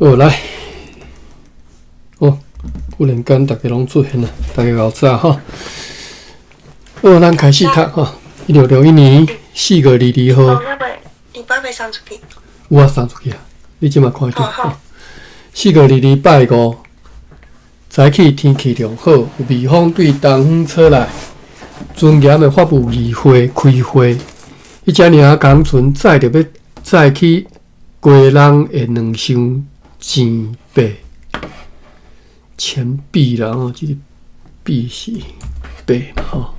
好來，好，忽然間逐家攏出現啦，逐家𠢕早吼。好，咱開始讀吼。1961年4月22號。哦，我袂，你爸袂送出去？有啊，送出去啊！你這馬看著。4月22拜五，早起天氣良好，有微風對東方吹來。尊嚴的法務議會開會，彼隻領工船載著欲載去基隆的兩箱錢幣，錢幣啦吼，這個幣是幣嘛吼，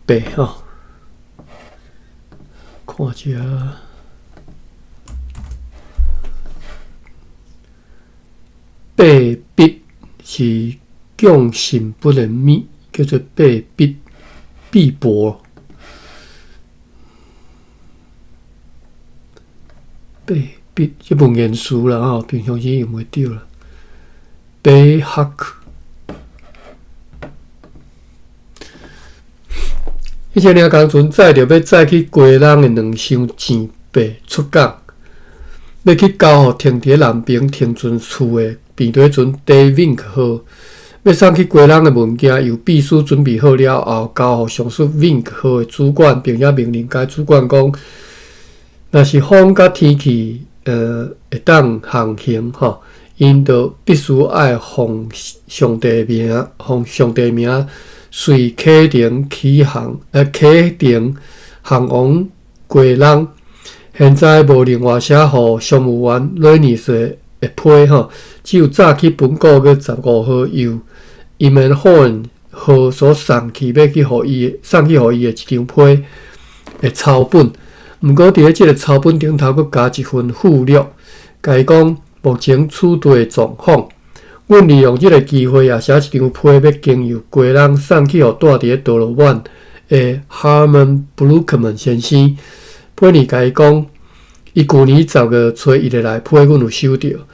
幣吼，看一下。八笔是降神不能物，叫做八笔币帛。八笔這文言詞啦吼，平常時用袂著啦。八學，彼隻領工船載著欲載去基隆的兩箱錢幣出港，欲去交予停佇南平停船處的平底船 De Vink 號，欲送去基隆的物件，由秘書準備好了後，交予上述 Vink 號的主管，並且命令該主管講，若是風佮天氣，會當航行吼，𪜶就必須愛奉上帝名，奉上帝名隨啟程起航，啟程航往基隆。現在無另外寫予商務員雷女士的批吼，只有早起本個月15號由 Immenhorn 號所送去欲去予伊送去予伊的一張批的抄本。毋過佇咧這个抄本頂頭閣加一份附錄，共伊講目前此地的狀況。阮利用這个機會也寫一張批，欲經由基隆送去予住佇咧多羅滿的 Harman Brookman 先生。批呢共伊講，伊舊年10月初一日來批，阮有收著。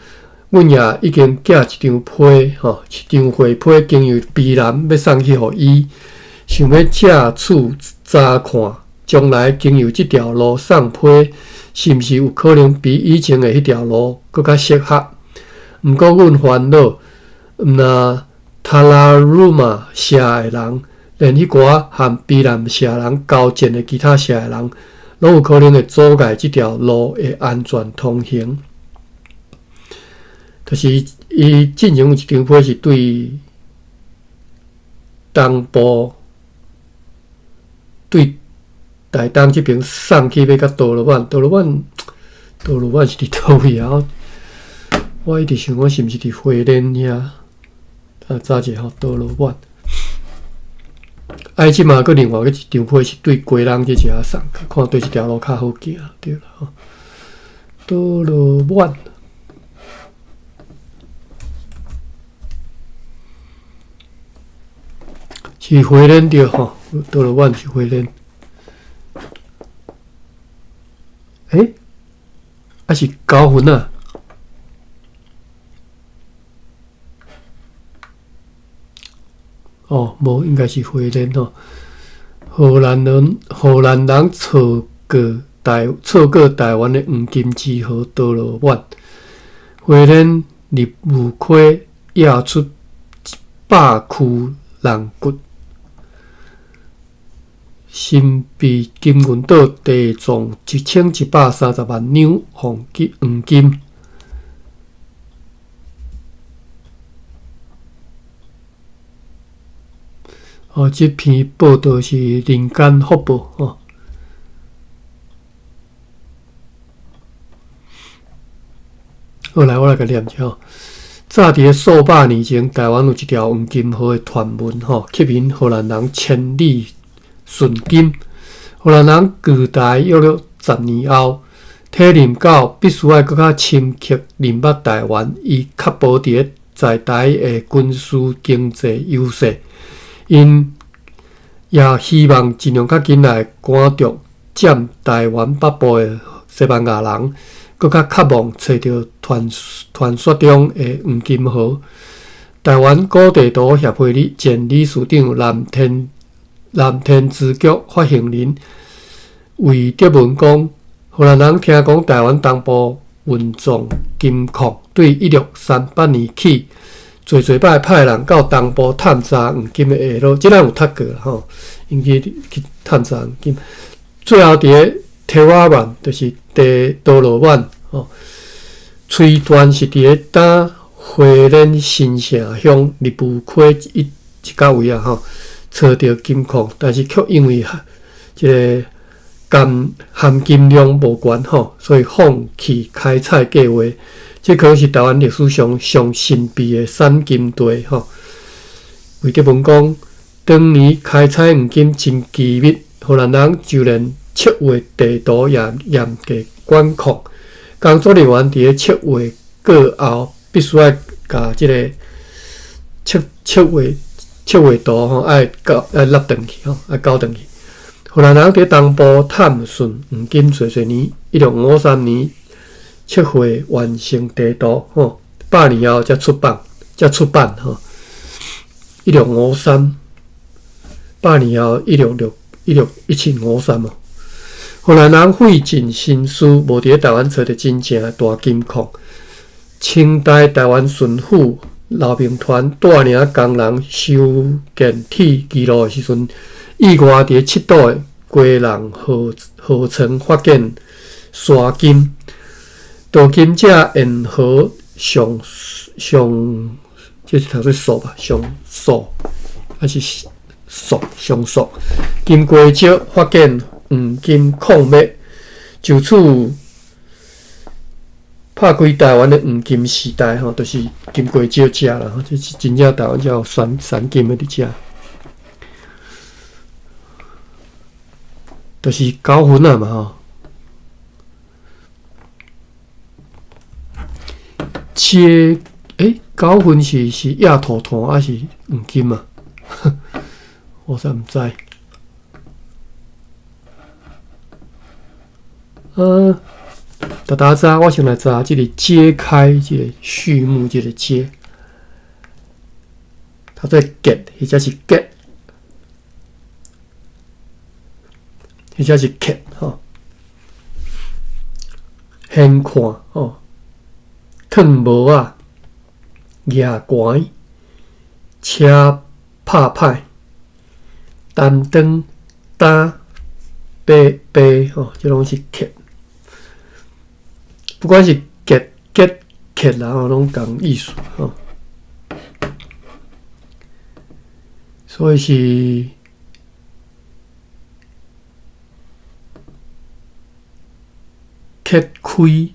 阮也已經寄一張批，吼，一張回批經由卑南欲送去予伊，想欲藉此查看，將來經由這條路送批，是毋是有可能比以前的彼條路閣較適合？毋過阮煩惱，毋若塔拉魯瑪社的人，連彼寡和卑南社人交戰的其他社的人，攏有可能會阻礙這條路的安全通行。就是伊進前有一張批是對東部對台東這邊送去，欲佮多羅滿，多羅滿，多羅滿是佇佗位啊？我一直想講是毋是佇花蓮遐？啊，查一下吼，多羅滿。啊，伊這馬閣另外閣一張批是對基隆這遮送，看佗一條路較好行，對啦吼。多羅滿是花蓮對吼，多羅滿是花蓮。欸？啊是高雄啊？哦，無，應該是花蓮吼。荷蘭人，荷蘭人錯過台錯過台灣的黃金之河多羅滿，花蓮入霧溪躍出100區人骨，新幣金銀島地藏1130萬兩黃金黃金。哦，這篇報導是人間福報吼。好，來，我來共念一下吼。早佇咧數百年前，台灣有一條黃金河的傳聞吼，吸引荷蘭人千里尋金。荷蘭人拒台約略10年後，體認到必須愛閣較深刻認捌台灣，以確保佇咧在台的軍事經濟優勢。𪜶也希望盡量較緊來趕著佔台灣北部的西班牙人，閣較渴望揣著傳傳說中的黃金河。台灣古地圖協會的前理事長藍天藍天之局發行人魏德文講，荷蘭人聽講台灣東部蘊藏金礦，對1638年起，濟濟擺派人到東部探查黃金的下落，這咱有讀過啦吼，𪜶去探查黃金，最後佇咧台灣，就是佇銅鑼灣吼，崔段是佇咧今花蓮新城鄉立霧溪一一角位啊吼，揣著金礦，但是卻因為這个含含金量無懸吼，所以放棄開採計劃。這可能是台灣歷史上上神秘的產金地吼。魏德文講，當年開採黃金真機密，荷蘭人就連測畫地圖也嚴格管控。工作人員佇咧測畫過後，必須愛共這个測測畫測畫圖吼，愛交愛納轉去吼，愛交轉去。荷蘭人佇東部探尋黃金濟濟年，1653年測繪完成地圖吼，100年後才出版，才出版吼。1653，百年後一六六一六一七五三哦。荷蘭人費盡心思，無佇咧台灣揣著真正的大金礦。清代台灣巡撫劉銘傳帶領工人修建鐵支路的時陣，意外佇咧七堵的基隆河河床發現沙金，盜金者沿河上上，這是讀做索吧？上索還是索上索？金瓜石發現黃金礦脈，就此拍開台灣的黃金時代吼，就是金瓜石遮啦，這是真正台灣才有產產金的佇遮。就是九份啊嘛吼，这欸，九份是是野兔炭還是黃金啊？我煞毋知。大家知，我先來查這个揭開這个序幕，這個揭，讀做結，或者是結。或者是揭吼，現看吼，褪帽仔，举悬，車拍歹，擔當，擔，白白吼，這攏是揭。不管是結、結、揭啦吼，攏仝意思吼。所以是。揭開、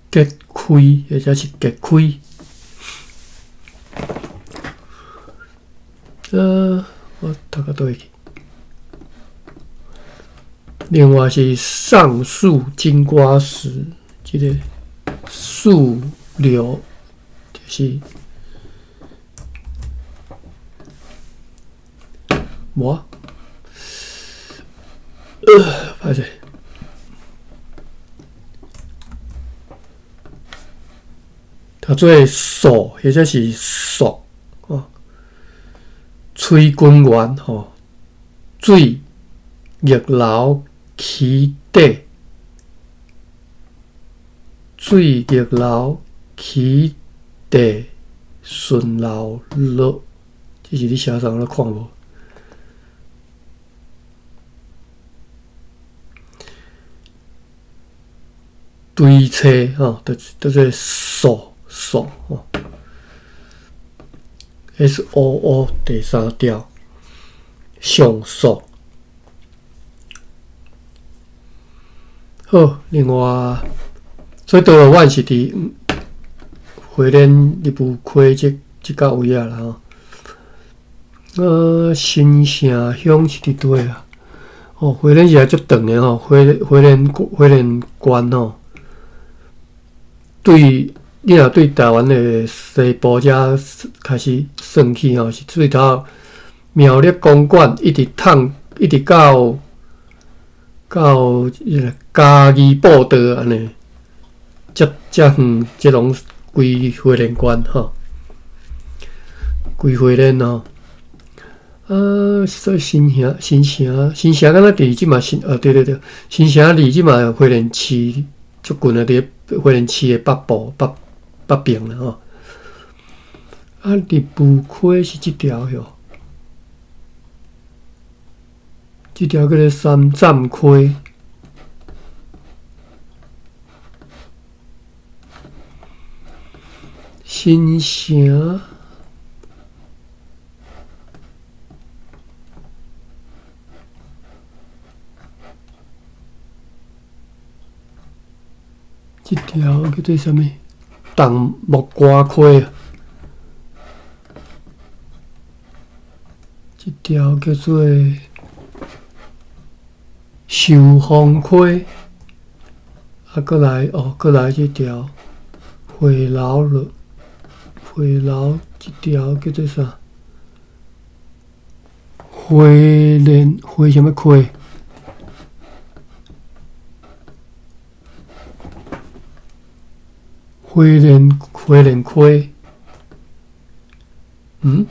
揭開，或者是揭開。我讀到佗位去。另外是上述金瓜石，這个樹瘤，就是無，歹勢。讀做素，或者是素哦。崔君元吼，水逆流起底，水逆流起底顺流落，這是你寫啥？我看無。堆車吼，就叫做素。素吼，S O O 第三調上溯。好，另外，所以銅鑼灣是佇花蓮立霧溪這這角位啊啦吼。新城鄉是佇佗啊？哦，花蓮是還足長的吼，花花蓮花蓮縣吼，對。你若對台灣的西部遮開始算起吼，是最頭苗栗公館一直淌，一直到到彼个嘉義步道按呢，遮遮遠，這攏歸花蓮縣吼，歸花蓮吼。啊，所以新城、新城、新城，敢若佇這馬新，啊，對對對，新城離這馬花蓮市足近啊，佇花蓮市的北部、北北邊啦吼。啊，入埔溪是這條喲，這條叫做三站溪。新城。這條叫做啥物？桐木瓜溪啊。這條叫做壽豐溪。啊，閣來哦，閣來這條回樓路，回樓這條叫做啥？花蓮花啥物溪？花蓮花蓮溪，嗯，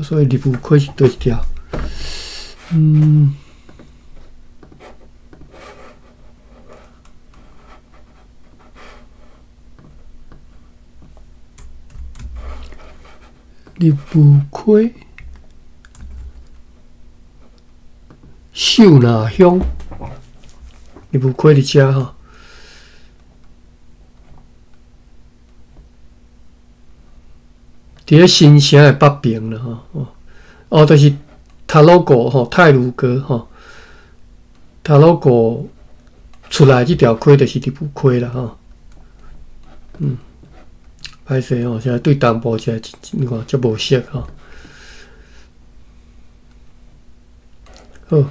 所以入埔溪是佗一條？嗯，入埔溪，秀那鄉，入埔溪佇遮吼。佇咧新城的北邊啦吼，哦，就是太魯閣吼，太魯閣吼，太魯閣出來這條溪就是入埔溪啦吼。嗯，歹勢吼，現在對東部這你看足無熟吼。好，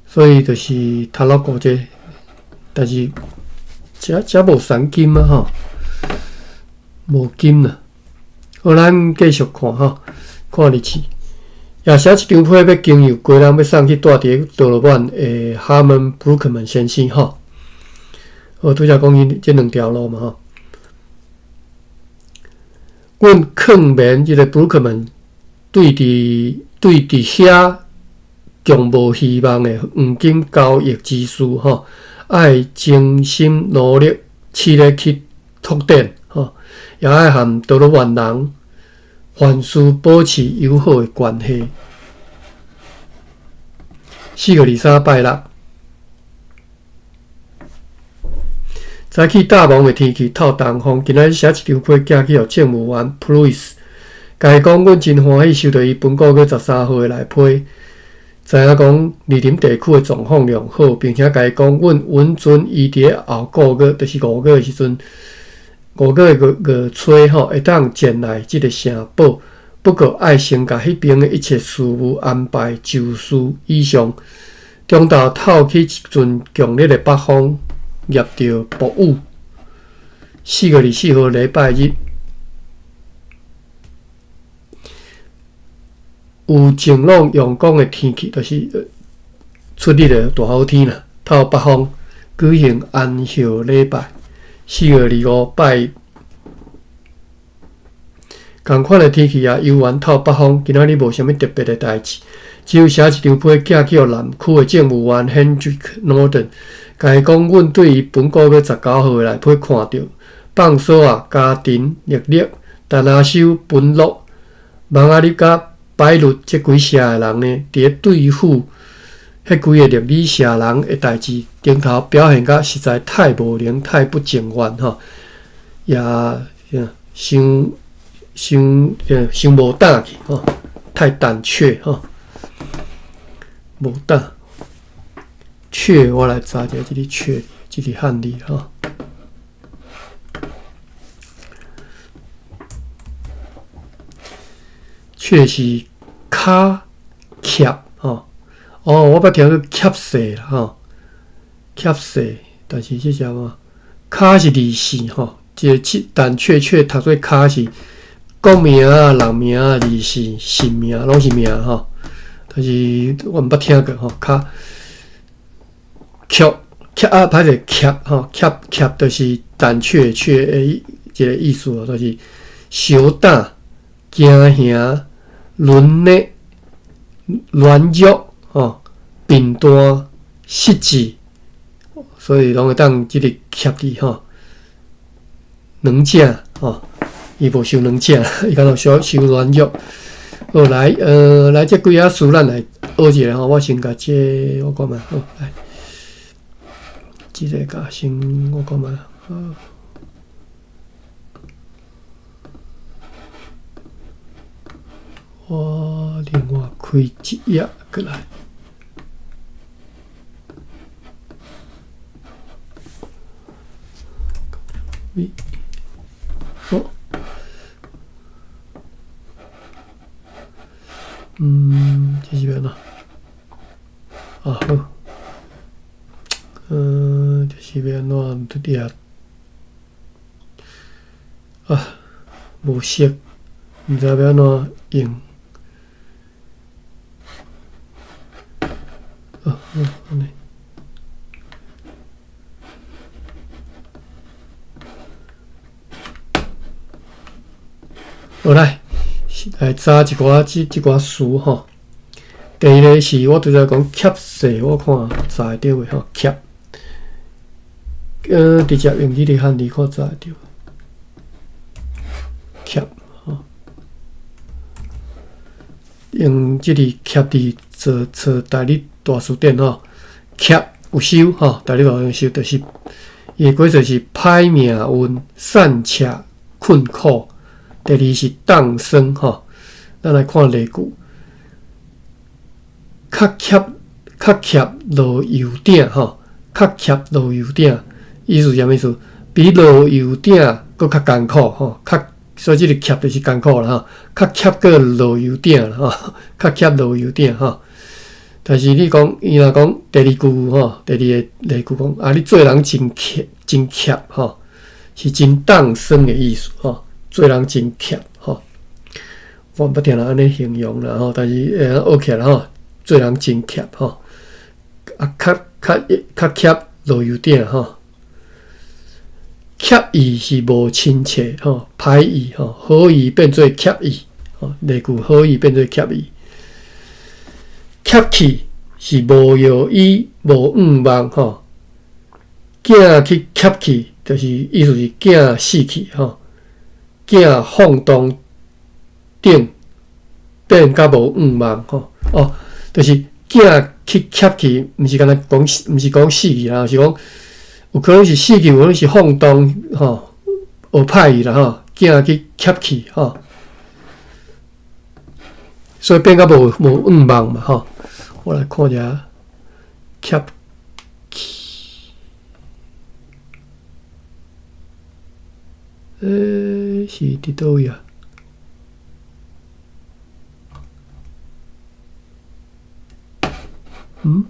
所以就是太魯閣這，但是遮遮無三金啊吼，無金啦。好，咱繼續看吼，看入去，也寫一張批欲經由基隆欲送去蹛佇咧多羅曼的哈門布魯克曼先生吼。好，拄才講伊這兩條路嘛吼。阮勸勉這個布魯克曼對佇對佇遐強無希望的黃金交易之事吼，愛精心努力，試咧去拓展吼。也愛和多羅萬人凡事保持友好的關係。4月23拜六，早起大霧的天氣，透東風。今仔日寫一張批寄去予政務員普魯伊斯，共伊講，阮真歡喜收到伊本個月13號的內批，知影講二林地區的狀況良好，並且共伊講，阮允准伊佇咧後個月，就是五月的時陣。五月月月初吼，會當前來這个城堡，不過愛先共彼邊的一切事務安排就緒以上。中晝透起一陣強烈的北風，夾著暴雨。4月24號禮拜日，有晴朗陽光的天氣，就是出日的大好天啦。透北風，舉行安息禮拜。4月25拜一，仝款的天氣也猶原透北風。今仔日無啥物特別的代誌，只有寫一張批寄去予南區的政務員 Hendrick Norton，共伊講，阮對伊本個月19號的內批看著，放索啊、家庭、力力、陳阿修、本樂、芒阿里佮擺律這幾社的人呢，佇咧對付彼幾个力理社人的代誌頂頭，表現甲實在太無能、太不情願吼，也傷傷傷無膽氣吼，太膽怯吼，無膽。怯，我來查一下這个怯，這个漢字吼。怯是跤怯吼。哦，我捌聽過怯勢啦吼，怯勢，但是這啥物？跤是字姓吼，這個膽怯怯讀做跤是國名啊、人名啊、字姓、姓名攏是名吼。但是我毋捌聽過吼，跤怯怯啊，歹勢怯吼，怯怯就是膽怯怯的一個意思哦，就是小膽、驚嚇、忍耐。軟弱吼，貧惰、失智，所以攏會當這個怯字吼，軟正吼，伊無收軟正，伊敢若收收軟弱。好來，來這幾仔詞咱來學一下吼，我先共這個，我看覓，好來，這個共先我看覓，好。我另外開一頁過來。好，嗯，這是欲按怎？啊好，嗯，這是欲按怎？拄佇遐啊，無熟，毋知欲按怎用。啊，好，按呢。好來，來查一寡這這寡詞吼。第一个是我拄才講怯勢，我看查會著袂吼？怯，直接用這個漢字看查會著。怯吼，用這個怯字做做台語大辭典吼。怯有收吼，台語大辭典收就是伊的解說是歹命運、散赤、困苦。第二是凍霜吼，咱來看例句，較怯較怯落油鼎吼，較怯落油鼎，意思啥物意思？比落油鼎閣較艱苦吼，較所以這個怯就是艱苦啦吼，較怯過落油鼎啦吼，較怯落油鼎吼。但是你講伊若講第二句吼，第二个例句講啊，你做人真怯真怯吼，是真凍霜的意思吼。做人真怯吼，我毋捌聽人按呢形容啦吼，但是會當學起來吼。做人真怯吼，啊，較較較怯落油鼎吼。怯意是無親切吼，歹意吼，好意變做怯意吼，例句好意變做怯意。怯去是無藥醫無願望吼，囝去怯去，就是意思是囝死去吼。囝放蕩頂變甲無願望吼，哦，就是囝去怯去，毋是干焦講，毋是講死去啦，是講有可能是死去，有可能是放蕩吼，學歹去啦吼，囝去怯去吼，所以變甲無無願望嘛吼。我來看一下怯去。欸，是佇佗位啊？嗯？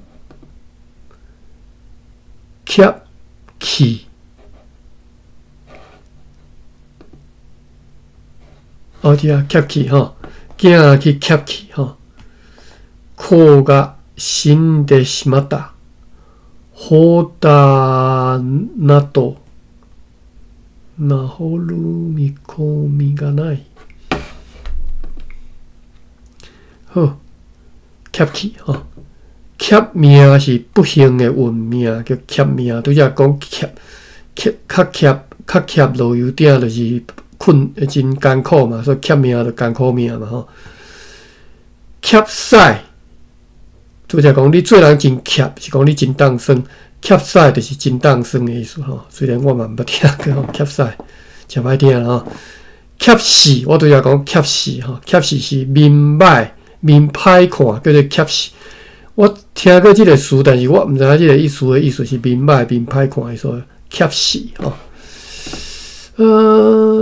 怯去？哦，對啊，怯去吼，囝去怯去吼，子が死んでしまった。放蕩など治る見込みがない。好，怯去吼，怯命是不幸的運命，叫怯命。拄才講怯怯較怯較怯落油鼎，就是困真艱苦嘛，所以怯命就艱苦命嘛吼。怯屎，拄才講你做人真怯，是講你真凍霜。怯屎就是真凍霜的意思吼。雖然我嘛毋捌聽過吼，怯屎誠歹聽啦吼。怯死，我拄才講怯死吼，怯死是面歹面歹看，叫做怯死。我聽過這个詞，但是我毋知影這个意思的意思是面歹面歹看的意思，怯死吼。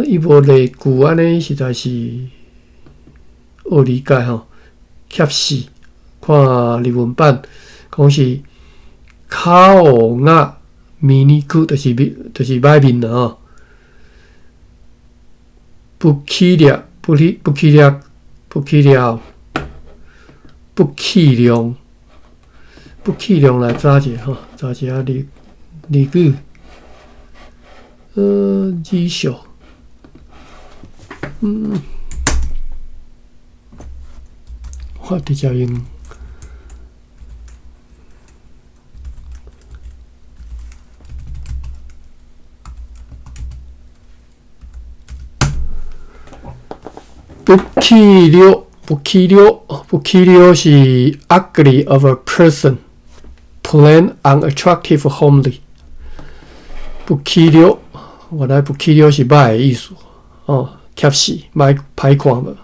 伊無例句按呢，實在是學理解吼。怯死，看日文版講是顔が醜就是就是歹面啦吼。不起了，不起不起了，不起了，不起量，不起量來查一下吼，查一下例例句。辞書，嗯，我直接用。不起了，不起了，不起了是 ugly of a person, plain, unattractive, homely。不起了，原來不起了是歹的意思哦，怯死，歹歹看無。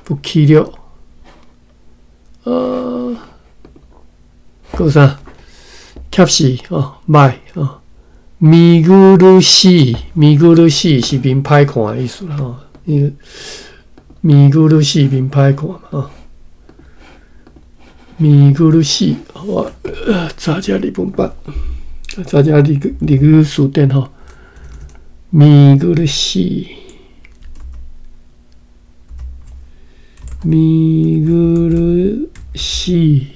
不起了，閣有啥？怯死哦，歹哦。見苦しい，見苦しい是面歹看的意思啦吼。因見苦しい面歹看嘛吼。見苦しい，我查這日文版，查這日語辭典吼。見苦しい，見苦しい。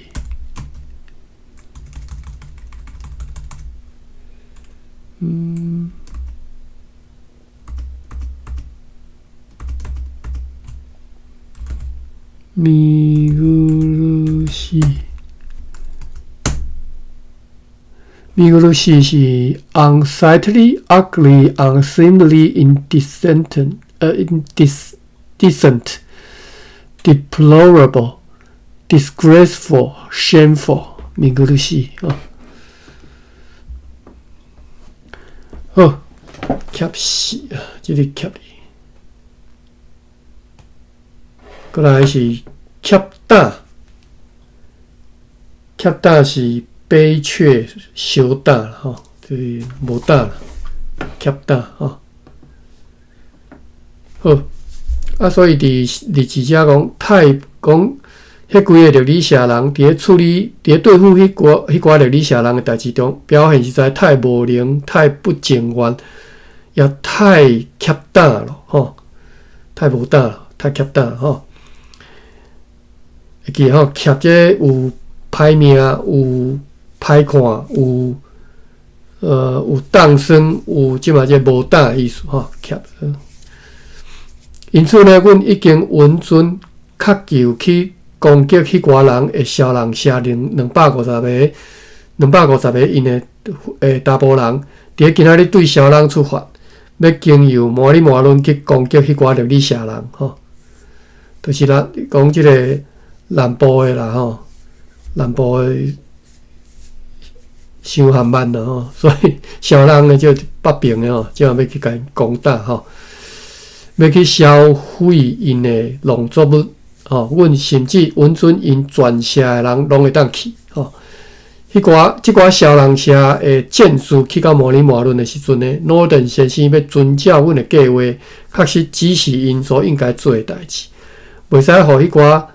見苦しい，見苦しい是 unsightly, ugly, unseemly, indecent, indecent, deplorable, disgraceful, shameful。見苦しい哦。好，怯死啊！這个怯字，閣來是怯膽，怯膽是卑怯小膽吼，就是無膽，怯膽吼。好，啊，所以佇日誌遮講，太講彼幾个力理社人佇咧處理、佇咧對付彼寡力理社人的代誌中，表現實在太無能、太不情願，也太怯膽了吼，太無膽，太怯膽吼。會記吼，怯這有歹命、有歹看、有凍酸、有這嘛這無膽的意思吼，怯。因此呢，阮已經允准較求去攻擊彼寡人的小人社250个，250个𪜶的查埔人，佇咧今仔日對小人出發，欲經由摩里摩倫去攻擊彼寡力理社人吼，就是啦，講這个南部的啦吼，南部的傷緩慢啦吼，所以小人呢就北爿的吼，這欲去共𪜶攻打吼，欲去銷毀𪜶的農作物吼，阮甚至允准𪜶全社的人攏會當去吼。這寡小人社的戰士去到摩里摩倫的時陣呢，諾頓先生欲遵照阮的計劃，確實只是𪜶所應該做的代誌，袂使予彼寡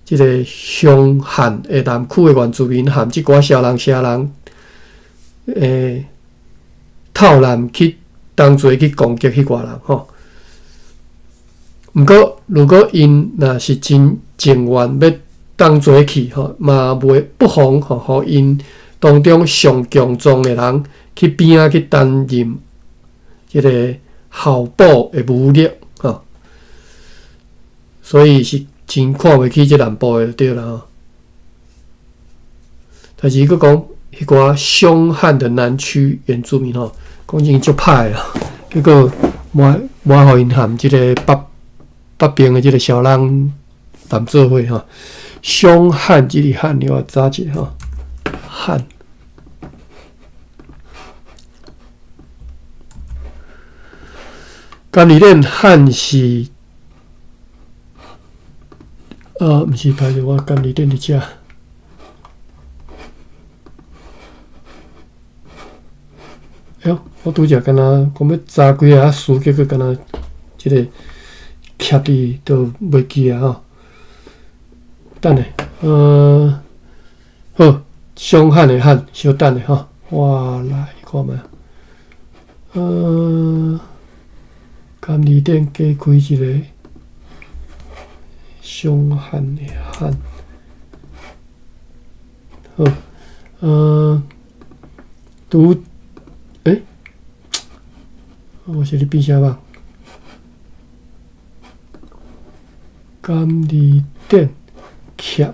這个兇悍的南區的原住民和這寡小人社人，透難去同齊去攻擊彼寡人吼。毋過，如果𪜶若是真情願欲同齊去吼，嘛袂不妨吼，予𪜶當中上強壯的人去邊仔去擔任這个候補的武力吼。所以是真看袂起這南部的對啦吼。但是伊閣講，彼寡兇悍的南區原住民吼，講真足歹啊，結果無無予𪜶和這个北爿的這个小人談做伙吼。兇悍這个悍，你我查一下吼，悍。敢你練悍是，毋是，歹勢，我敢你練佇遮。哎喲，我拄則敢若講欲查幾下詞，結果敢若這个徛佇都袂記啊吼。等下，好，兇悍的悍，小等下吼，我來看覓。敢你頂加開一个兇悍的悍，好，拄，我是咧變啥物？簡字典挾。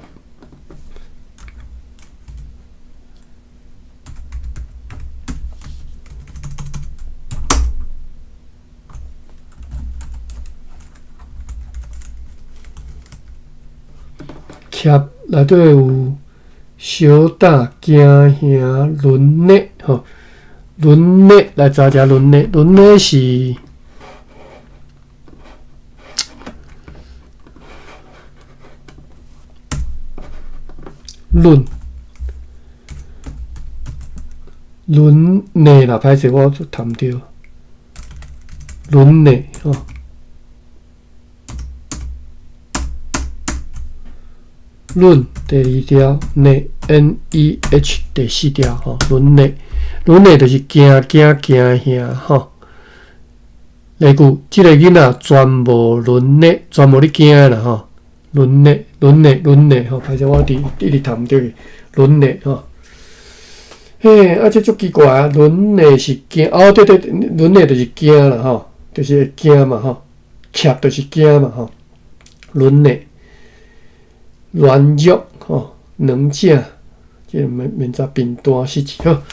挾內底有小膽、驚嚇、倫理吼，倫理來查一下倫理，倫理是論倫理啦，歹勢我讀毋著，倫理吼。論第二條，呢 N E H 第四條吼，倫理，倫理就是驚驚驚嚇吼。例句，這个囡仔全無倫理，全無咧驚啦吼。倫理，倫理，倫理吼，歹勢我佇一直讀毋著去，倫理吼。嘿，啊，這足奇怪啊！倫理是驚，哦，對對，倫理就是驚啦吼，就是會驚嘛吼，怯就是驚嘛吼，倫理。軟弱吼，軟正，這個免免查貧惰失志好。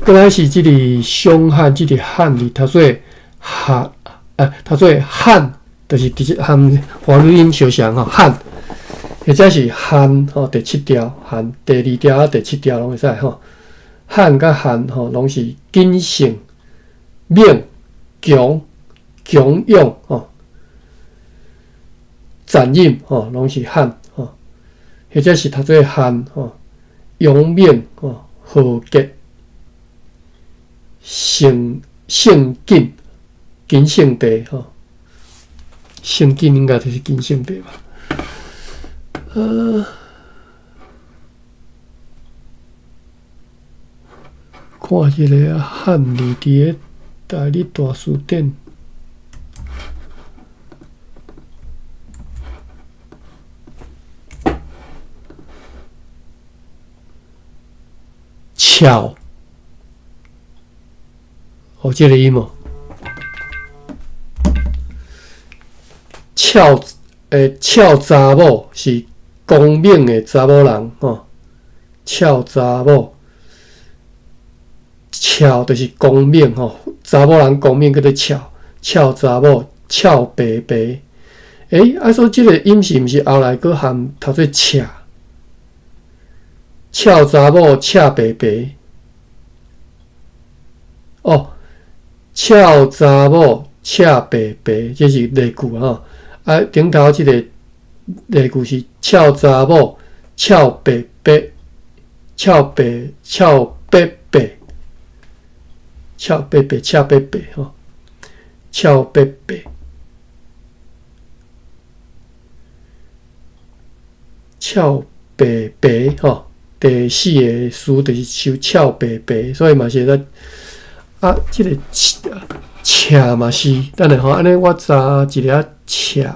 過來是這个凶悍，這个悍字讀做悍，讀做悍，就是直接含華語音相像吼，悍，或者是悍吼，第七條悍，第二條啊，第七條攏會使吼。悍佮悍吼，攏是謹慎、猛、強、強勇吼，殘忍吼，攏是悍。或者是讀做悍吼，勇猛吼，豪傑、性性謹、謹慎地吼，性謹應該就是謹慎地吧？看一个漢字佇个台語大辭典。俏，哦，這個音哦，俏，俏查某是光明的查某人吼，俏查某，俏就是光明吼，查某人光明叫做俏，俏查某，俏白白。啊，所以這個音是毋是後來閣含讀做俏？俏查某，俏白白。哦，俏查某，俏白白，這是例句吼。啊，頂頭這個例句是俏查某，俏白白，俏白，俏白白，俏白白，俏白白吼，俏白白，俏白白吼。第四个词就是收俏白白，所以嘛是咧啊，這个赤嘛是，等下吼，按呢我查一下赤，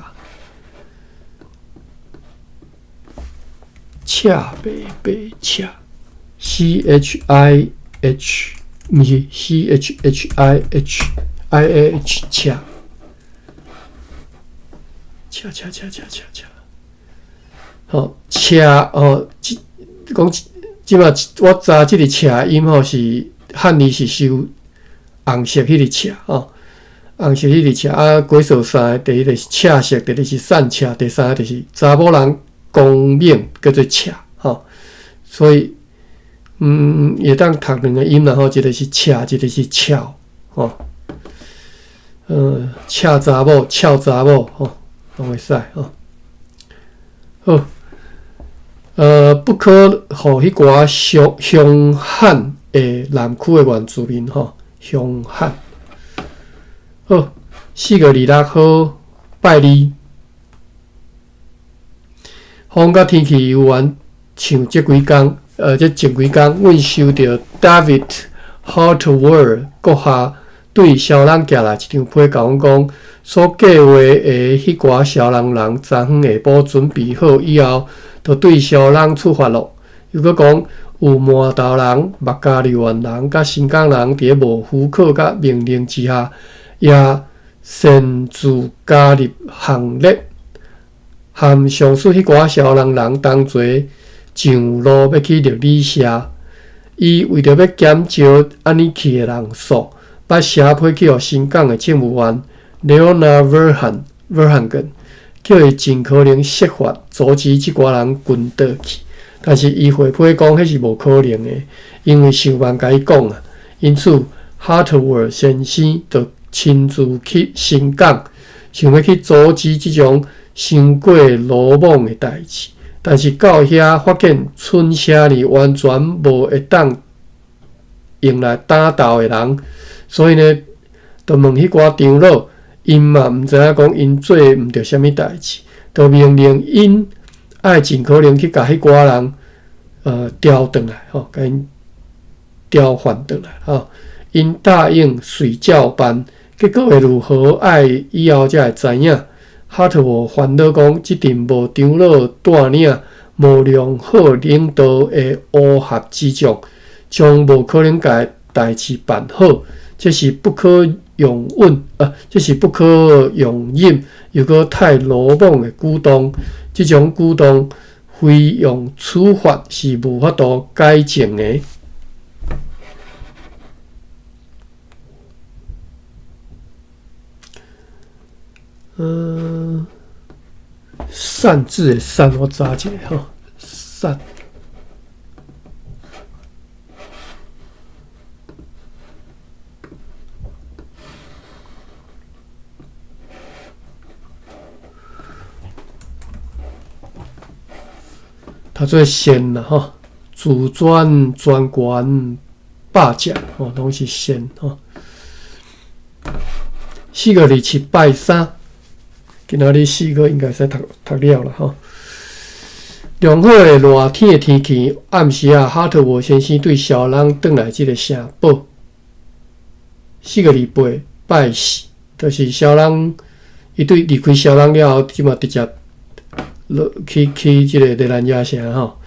赤白白赤，C H I H，毋是 C H H I H I A H 赤，赤赤赤赤赤赤，好赤哦，這。講這馬我查這个赤音吼是漢字是收紅色彼个赤吼，紅色彼个赤啊，過數三个，第一个是赤色，第二是散赤，第三個就是查某人光明叫做赤吼，所以會當讀兩個音啦吼，一個是赤，一個是俏吼，赤查某、俏查某吼，攏會使吼，好。不可予彼寡凶凶悍的南區的原住民吼，凶悍。好，4月26號拜二，風佮天氣猶原像這幾工，這前幾工，阮收著 David Hartwell 閣下對蕭人寄來一張批，共阮講，所計劃的彼寡蕭人人，昨昏下晡準備好以後，就對蕭人出發咯。又閣講，有麻豆人、麥加利縣人佮新港人，佇咧無許可佮命令之下，也擅自加入行列。含上述彼寡痟人人同齐上路欲去绿里社。伊为著欲减少按呢去的人數，捌寫批去予新港的政務員 Leonard Verhagen，叫伊盡可能設法阻止這寡人滾倒去。但是伊回批講，彼是無可能的，因為想辦共伊講啊。因此，哈特沃爾先生就親自去新港，想欲去阻止這種傷過魯莽的代誌。但是到遐發現村舍裡完全無會當用來打鬥的人，所以呢，就問彼寡長老，𪜶嘛毋知影講𪜶做毋著啥物代誌，就命令𪜶愛盡可能去共彼寡人調轉來吼，共𪜶調換轉來吼。𪜶答應隨照辦，結果會如何，愛以後才會知影。哈特沃煩惱講，這陣無長老帶領、無良好領導的烏合之眾，將無可能共代誌辦好，這是不可容忍啊！這是不可容忍，又閣太魯莽的舉動。這種舉動非用處罰是無法度改正的。擅自的擅，我查一下吼，擅。讀做善啦吼，自專專權霸者吼，攏是善吼。4月27拜三。今仔日四個應該使讀讀了啦吼。良好的熱天的天氣，暗時啊，哈特沃先生對小人轉來這个城堡。4月28拜四，就是小人伊對離開小人了後，這馬直接落去去這个熱蘭遮城吼。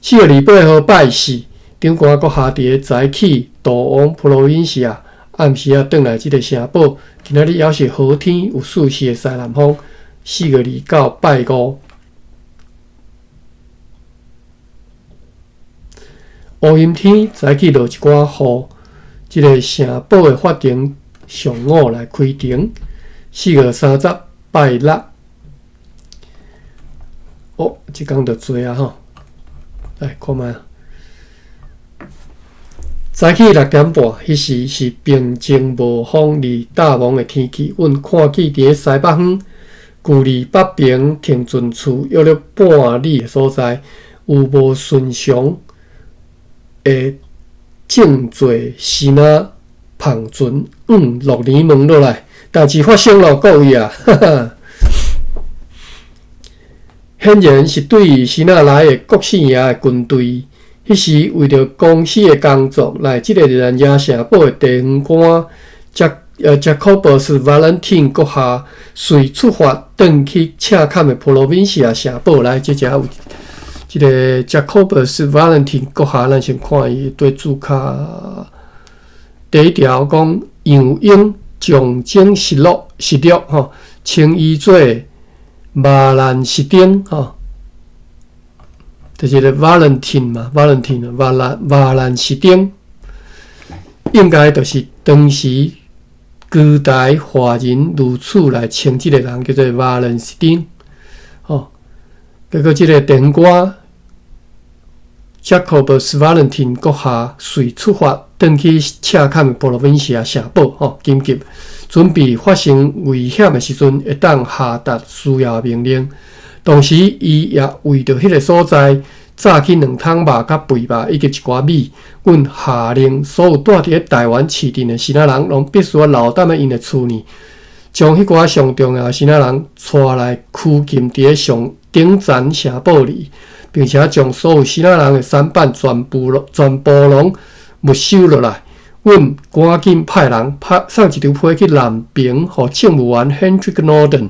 4月28號拜四，長官閣下佇个早起逃往普羅文西亞。暗時啊，轉來這个城堡。今仔日猶是好天，有四時的西南風。4月29拜五，烏陰天，早起落一寡雨。這个城堡的法庭上午來開庭。4月30拜六，哦，這工就濟啊吼，來看覓。早起6點半，彼時是平靜無風而淡濛的天氣。阮看見佇咧西北方，距離北爿停船處約略半里的所在，有無尋常的正坐支那帆船往鹿耳門落來。代誌發生囉，各位啊！哈哈。顯然是對支那來的國姓爺的軍隊。彼時為著公司的工作，來這个熱蘭遮城堡的地方官賈科布斯·瓦倫汀閣下隨出發轉去赤坎的普羅文西亞城堡來。這遮有這个賈科布斯·瓦倫汀閣下，咱先看伊對註卡第一條講楊英象徵失落失落吼，稱伊做馬蘭斯丁吼。就是个 Valentin 嘛，Valentin 瓦蘭瓦蘭斯丁，應該就是當時古代華人如此來稱這个人叫做瓦倫斯丁。吼，結果這个電歌 Jacobus Valentin 閣下隨出發，轉去赤坎普羅文西亞城堡，吼，緊急準備發生危險的時陣，會當下達需要命令。同時，伊也為著彼个所在，紮起兩桶肉佮肥肉以及一寡米。阮下令所有住佇咧台灣市鎮的支那人，攏必須愛留踮咧𪜶的厝內，將彼寡上重要的支那人帶來拘禁佇咧上頂層城堡裡，並且將所有支那人的舢板全部全部攏沒收落來。阮趕緊派人派送一張批去南平，予政務員 Hendrik Norden。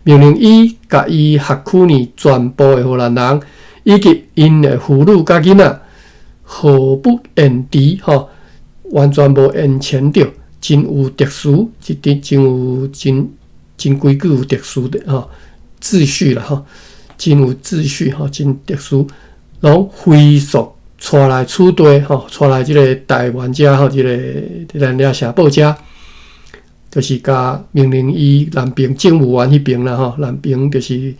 命令伊共伊轄區內全部的荷蘭人，以及𪜶的婦女佮囡仔，毫不延遲，吼，完全無延遲著，真有秩序，這真真有真真規矩有秩序的吼，秩序啦吼，真有秩序吼，真特殊，攏飛速帶來此地吼，帶來這个台灣遮吼，這个熱那亞城堡遮，就是共命令伊南爿政務員彼爿啦吼，南爿就是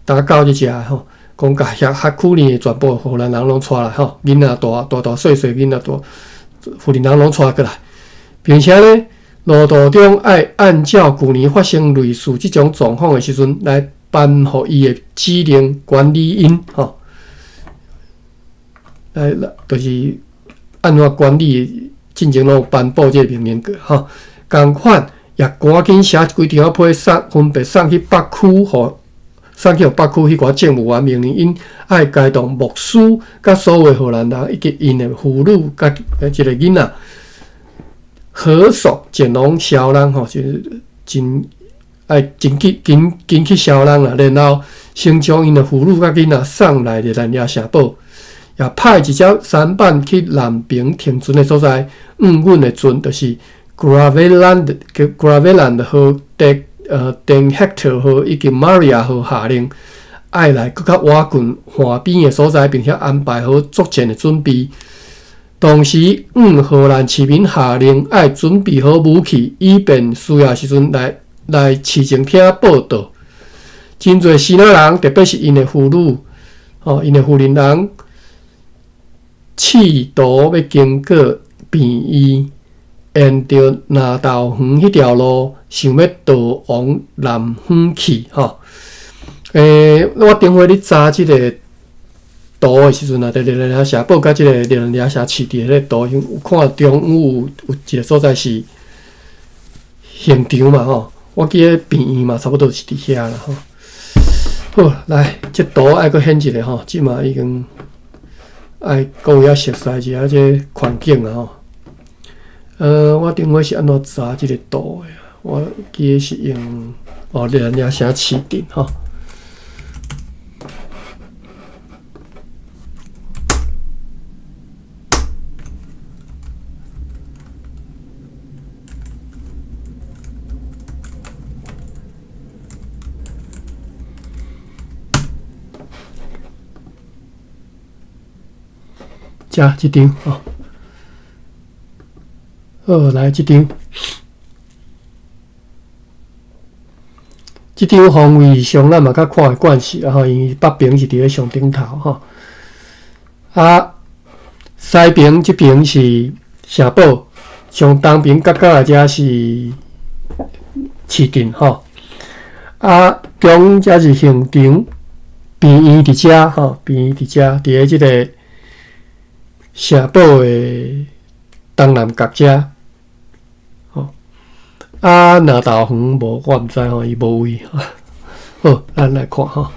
打狗這隻吼，講共遐轄區內的全部荷蘭人攏帶來吼，囡仔大大大細細囡仔大，婦人人攏帶過來，並且呢，路途中愛按照舊年發生類似這種狀況的時陣來頒予伊的指令管理𪜶吼。來，就是按怎管理，進前攏有頒布這个命令過吼。仝款也趕緊寫幾張批送，分別送去北區，予送去予北區彼寡政務員命令𪜶愛偕同牧師佮所有荷蘭人以及𪜶的婦女佮這个囡仔，火速前往蕭人吼，就是真愛真緊緊緊去蕭人啦。然後先將𪜶的婦女佮囡仔送來熱那亞城堡。也派一隻舢板去南爿停船的所在，向阮的船就是 Graveland Graveland 號、Den Hector 號以及 Maria 號下令，愛來閣較倚近岸邊的所在，並且安排好作戰的準備。同時，向荷蘭市民下令愛準備好武器，以便需要時陣來來市政廳報到。真濟支那人，特別是𪜶的婦女，吼，𪜶的婦人人。試圖欲經過病院，沿著南投園彼條路，想欲逃往南方去吼。我頂回咧查這个圖的時陣啊，佇熱那亞城堡佮這个熱那亞城市佇彼个圖，有看中央有有一个所在是刑場嘛吼。我記得病院嘛，差不多是佇遐啦吼。好，來，這圖愛閣顯一下吼，這馬已經。愛各位較熟悉一下這个環境啊吼。我頂回是按怎查這个圖的？我記得是用哦，熱那亞城市鎮吼。遮這張吼，好，來這張，這張方位上咱嘛較看會慣勢啦吼，因為北爿是佇咧上頂頭吼，啊，西爿這爿是城堡，上東爿角角仔遮是市鎮吼，啊，中遮是刑場，病院佇遮吼，病院佇遮，佇咧這个。城堡的東南角遮，吼啊，南投園無，我毋知吼，伊無位。好，咱來看吼，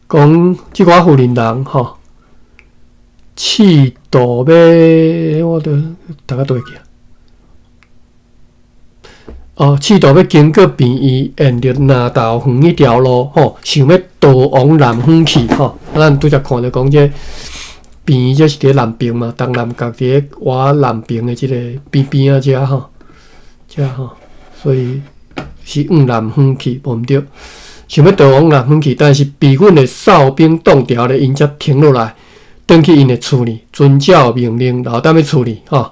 講這寡婦人人吼，試圖欲，我著讀到佗去啊？哦，試圖欲經過病院，沿著南投園彼條路吼，想欲逃往南方去吼。咱拄才看著講這個。病院這是佇南爿嘛，東南角佇咧倚南爿的這个邊邊仔遮吼，遮吼，所以是往南方去，無毋對，想欲逃往南方去，但是被阮的哨兵擋牢咧，𪜶才停落來，轉去𪜶的厝裡，遵照命令留踮咧厝裡吼。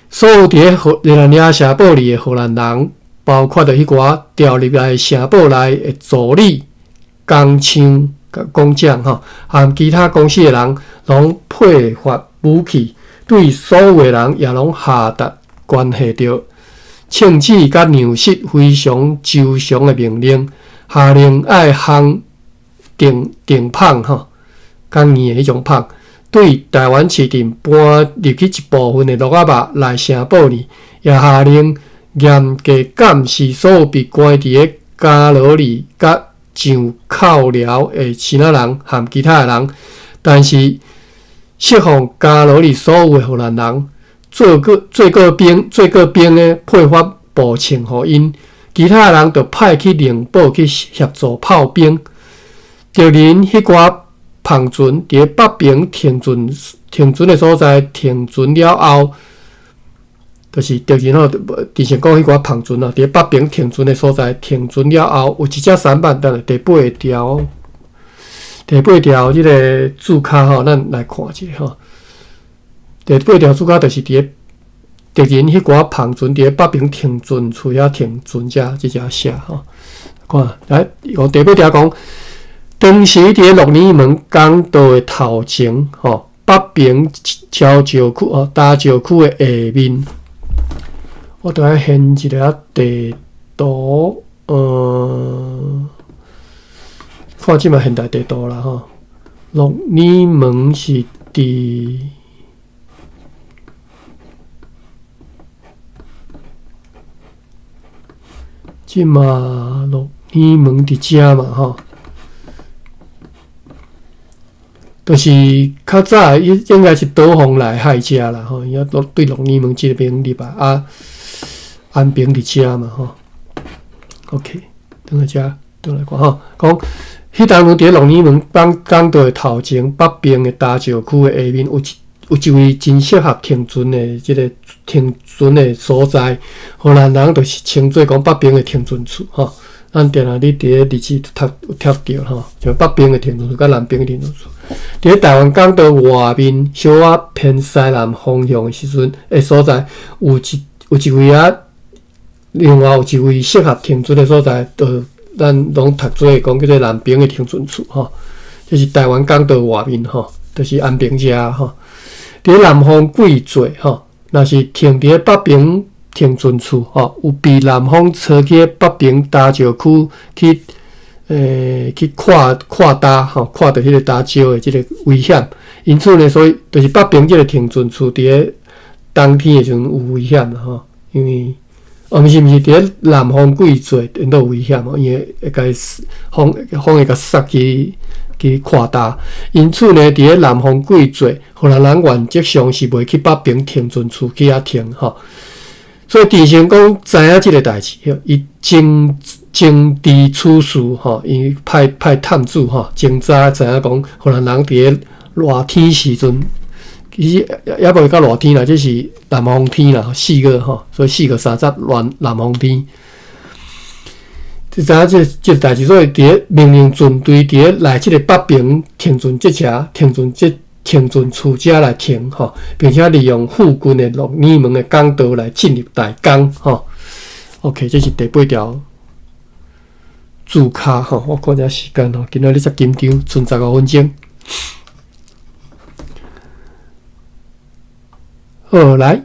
所有佇咧荷熱那亞城堡裡的荷蘭人，包括著彼寡調入來城堡內的助理、工廠。工匠吼，含其他公司的人，攏配發武器，對所有的人也攏下達關係著秤子佮糧食非常周詳的命令，下令愛烘定定麭吼，較硬的彼種麭，對台灣市鎮搬入去一部分的鹿仔肉來城堡裡，也下令嚴格監視所有被關佇咧監牢裡佮上銬鐐的支那人含其他的人，但是釋放監牢裡所有的荷蘭人，做過做過兵做過兵的配發步槍予𪜶，其他的人就派去寧堡去協助炮兵。敵人彼寡帆船佇北爿停船停船的所在停船了後，就是敵人吼，之前講彼寡帆船啊，佇北爿停船的所在停船了後，有一隻舢板，等下第八條，第八條這个注跤吼，咱來看一下吼。第八條注跤就是佇咧敵人彼寡帆船佇咧北爿停船處遐停船遮這隻寫吼。看來，講第八條講，當時佇咧鹿耳門港道的頭前吼，北爿礁石區哦，礁石區的下面。我著愛現一个地圖，看這馬現代地圖啦吼。鹿耳門是佇這馬鹿耳門佇遮嘛吼，就是較早伊應該是島風內海遮啦吼，伊啊對鹿耳門這邊入來啊。安平佇遮嘛吼，OK，轉來遮，轉來看吼，講彼當陣佇鹿耳門港港道的頭前北爿的礁石區的下面，有一位真適合停船的這个停船的所在，荷蘭人就是稱做講北爿的停船處吼。咱定定你佇咧日誌讀有讀著吼，像北爿的停船處佮南爿的停船處。佇咧台灣港道外面小可偏西南方向的時陣的所在，有一位啊。另外有一位適合停船的所在，就咱攏讀做講叫做南爿的停船處吼，這是台灣港道外面吼，就是安平遮吼。佇咧南方季節吼，若是停佇咧北爿停船處吼，有被南風吹去北爿礁石區去，去跨跨礁吼，跨著彼个礁石的這个危險。因此呢，所以就是北爿這个停船處佇咧冬天的時陣有危險啦吼，因為。哦，毋是毋是，佇咧南方季節，𪜶都有危險哦，因為會共風風會共殺去去跨礁。因此呢，佇咧南方季節，荷蘭人原則上是袂去北爿停船處去遐停吼。所以鄭成功知影這个代誌，伊偵偵知此事吼，伊派探子吼，偵查知影講荷蘭人佇咧熱天時陣。其實也袂到熱天啦，這是南風天啦，4月吼，所以4月30熱南風天。就知影這代誌，所以佇咧命令船隊佇咧來這个北爿停船這車，停船這停船處遮來停吼，並且利用附近的鹿耳門的港道來進入大港吼。OK，這是第八條注跤吼，我看一下時間吼，今仔日遮緊張，賰15分鐘。好，來，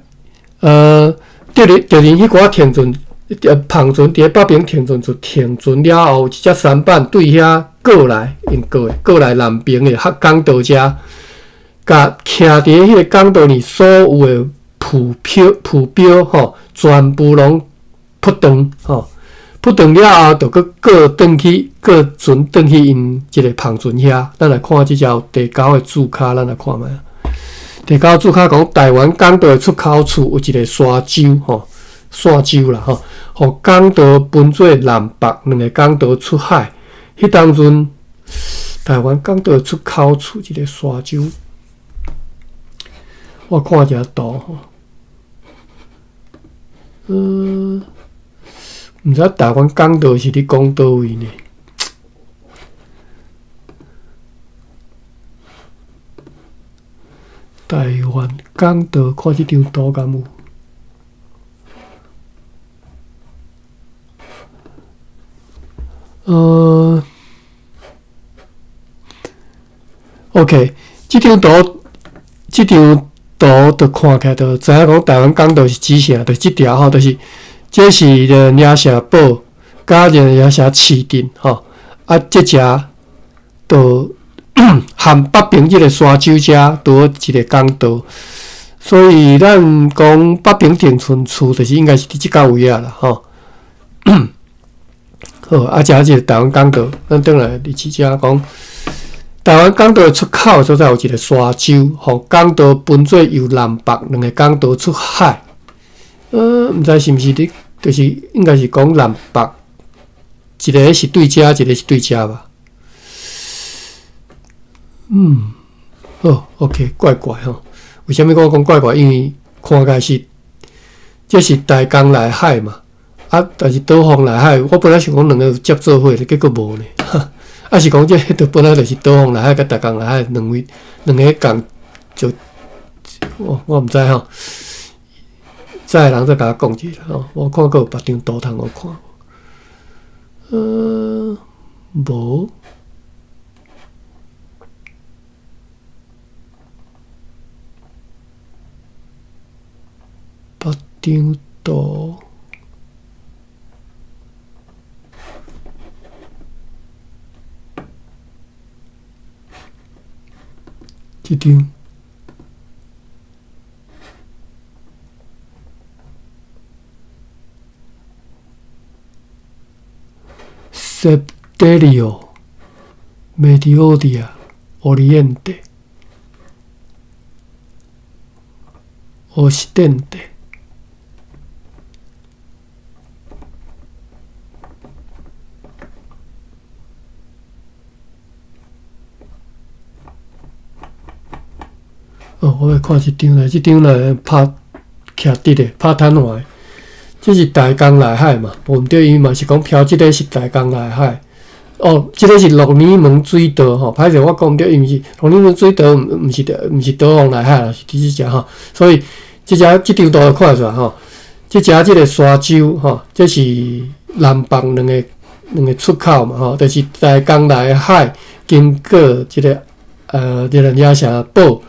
敵人彼寡停船，帆船佇咧北爿停船處停船了後，有一隻舢板對遐過來，𪜶過的過來南爿的客港道遮，共徛佇咧彼个港道裡所有的浮標吼，全部攏撲斷吼，撲斷了後，就閣過轉去，過船轉去𪜶一个帆船遐。咱來看這隻第九个注跤，咱來看覓。第九注跤講，台灣港道的出口處有一个沙洲吼，沙洲啦吼，予港道分做南北兩个港道出海。彼當陣，台灣港道的出口處一个沙洲，我看一下圖吼，毋知台灣港道是咧講佗位呢？台灣港道，看這張圖敢有？OK，這張圖就看起來就知影講台灣港道是指啥，就是這條吼，就是這是個鳥城堡，佮鳥城市鎮吼，啊，這隻就含北爿這个沙洲遮拄好一个港道，所以咱講北爿停船處就是應該是佇這个位仔啦吼。好，啊，遮這个台灣港道，咱轉來日誌遮講，台灣港道的出口所在有一个沙洲，予港道分做由南北兩个港道出海。毋知是毋是佇，就是應該是講南北，一个是對遮，一个是對遮吧。好，OK，怪怪吼。為啥物我講怪怪？因為看起來是這是大江內海嘛，啊，但是島風內海，我本來想講兩個有接做伙，結果無呢。啊是講這個本來就是島風內海佮大江內海兩位兩个仝就，我毋知吼，知的人再共我講一下吼。我看閣有別張圖通予我看，無。別張圖，這張。Septerio Mediodía Oriente Occidente。哦，我來看這張來，這張來拍徛佇的，拍癱瘓的，這是大江內海嘛？無毋對，伊嘛是講飄這个是大江內海。哦，這个是鹿耳門水道吼，歹勢我講毋對，伊毋是鹿耳門水道，毋是島風內海啦，是佇這遮吼。所以這遮這張圖就看會出來吼，這遮這个沙洲吼，這是南北兩個出口嘛吼，就是大江內海經過這个熱蘭遮城堡。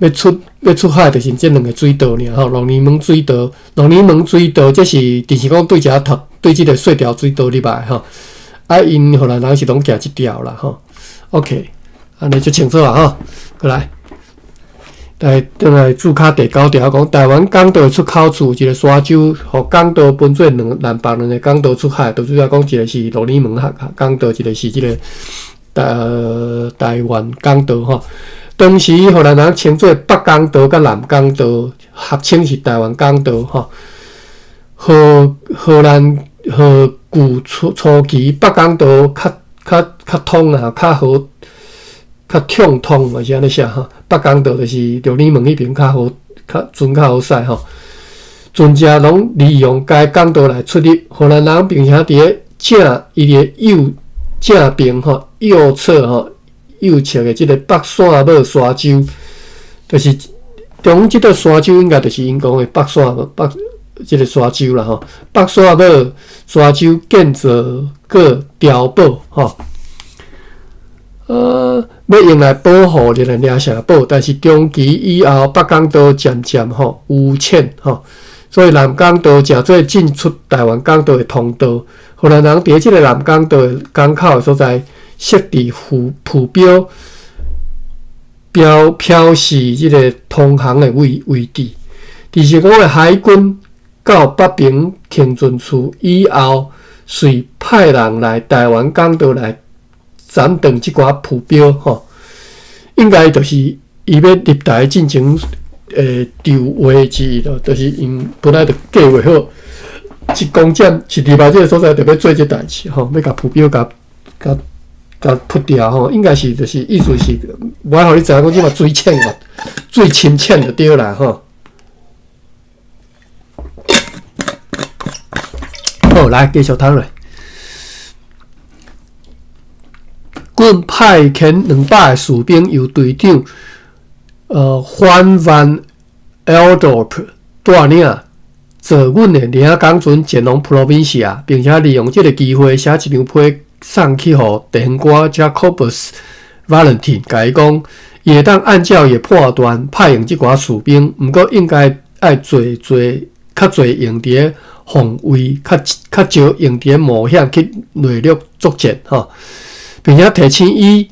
欲出海，就是這兩个水道爾吼。鹿耳門水道，鹿耳門水道，這是就是講對遮讀對這个細條水道入來吼。啊，𪜶荷蘭人是攏行這條啦吼。OK，按呢就清楚啊吼。過來，來轉來註卡第九條講，台灣港道出口處一个沙洲，予港道分做兩南北兩个港道出海，就主要講一个是鹿耳門港道，一个是這个台灣港道吼。當時荷蘭人稱做北港道佮南港道，合稱是台灣港道吼。荷蘭荷舊初期北港道較通啊，較好，較暢通嘛是按呢寫吼。北港道就是鹿耳門彼爿較好，較船較好駛吼。船隻攏利用該港道來出入。荷蘭人並且佇咧正伊的右正邊吼，右側吼。右側的這个北線帽沙洲，就是中這个沙洲，應該就是𪜶講的北線北這个沙洲啦吼。北線帽沙洲建造個碉堡吼，欲用來保護熱蘭遮城堡，但是長期以後北港道漸漸吼淤淺吼，所以南港道成做進出台灣港道的通道。荷蘭人佇這个南港道的港口的所在。設置浮標標示這个通航的位置。佇日本的海軍到北平停船處以後，遂派人來台灣港道來斬斷這寡浮標吼。應該就是伊欲入台進前籌劃之一咯，就是𪜶本來就計劃好，一攻佔一入來這个所在，就欲做這代誌吼，欲共浮標共撲掉吼，應該是就是意思是，無愛予你知影講這嘛水淺嘛，水深淺就對啦吼。好，來繼續讀落。阮派遣200个士兵，由隊長范萬 Eldorp 帶領，坐阮的領港船前往普羅賓西亞，並且利用這个機會寫一張批送去予地方官 Jacobus Valentin，共伊講，伊會當按照伊的判斷派用這寡士兵，毋過應該愛濟濟較濟用佇咧防衛，較少用佇咧冒險去內陸作戰吼，並且提醒伊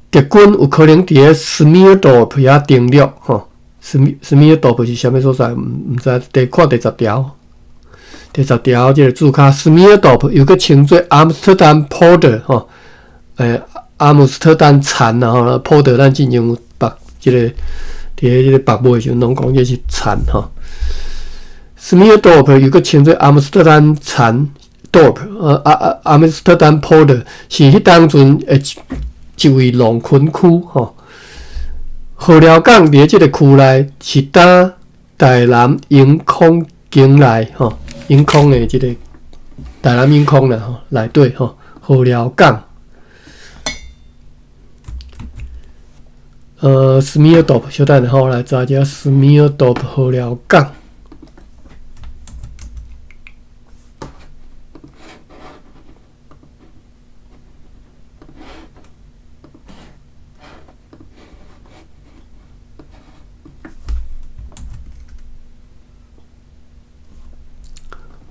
敵軍有可能佇咧 Smeerdorp 遐登陸吼。Smeerdorp 是啥物所在？毋知。看第十條，第十條這个註卡 Smeerdorp 又閣稱做阿姆斯特丹 Polder 吼，阿姆斯特丹田啦吼，Polder 咱之前有北這个佇咧這个北部的時陣攏講這是田吼。Smeerdorp 又閣稱做阿姆斯特丹田 Dorp，阿姆斯特丹 Polder 是彼當陣的一位農墾區吼。禾寮港佇咧這个區內是當台南榮空境內吼，永康的這個台南永康啦吼，內底吼，禾寮港。斯米爾多，小等下吼，我來查一下斯米爾多禾寮港。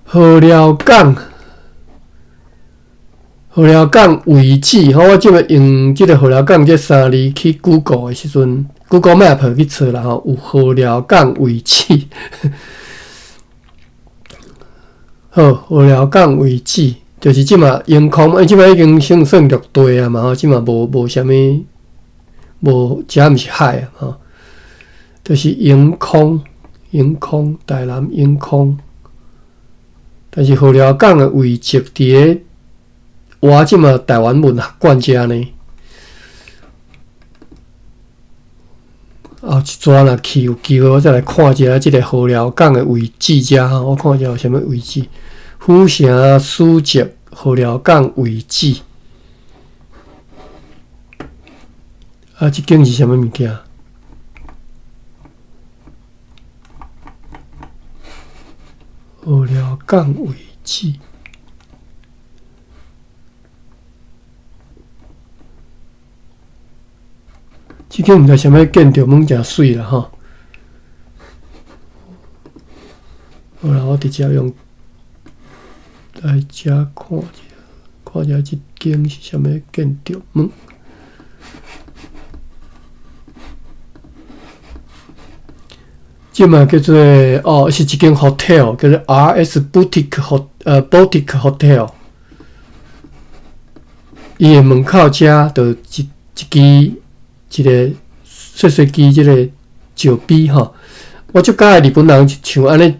禾寮港，禾寮港位置吼，我這擺用這個禾寮港這三字去 Google 的時陣，Google Map 去揣啦吼，有禾寮港位置。好，禾寮港位置就是這馬永康，欸，這馬已經算算陸地啊嘛吼，這馬無啥物，無，這毋是海啊吼，就是永康，永康，台南永康。但是禾寮港的位置佇咧我這馬台灣文學館遮呢。後一逝若去有機會，我再來看一下這個禾寮港的位置遮吼，我看一下有啥物位置。府城書籍禾寮港位置。啊，這間是啥物物件？禾寮港位置，這間毋知啥物建築，攏誠媠啦吼。好啦，我直接用來遮看一下，看一下這間是啥物建築物。這嘛叫做哦，是一間 hotel，叫做 R.S. Boutique Hot 呃 Boutique Hotel。伊的門口遮就一一支一個細細支這個石碑吼。我足佮意日本人像按呢，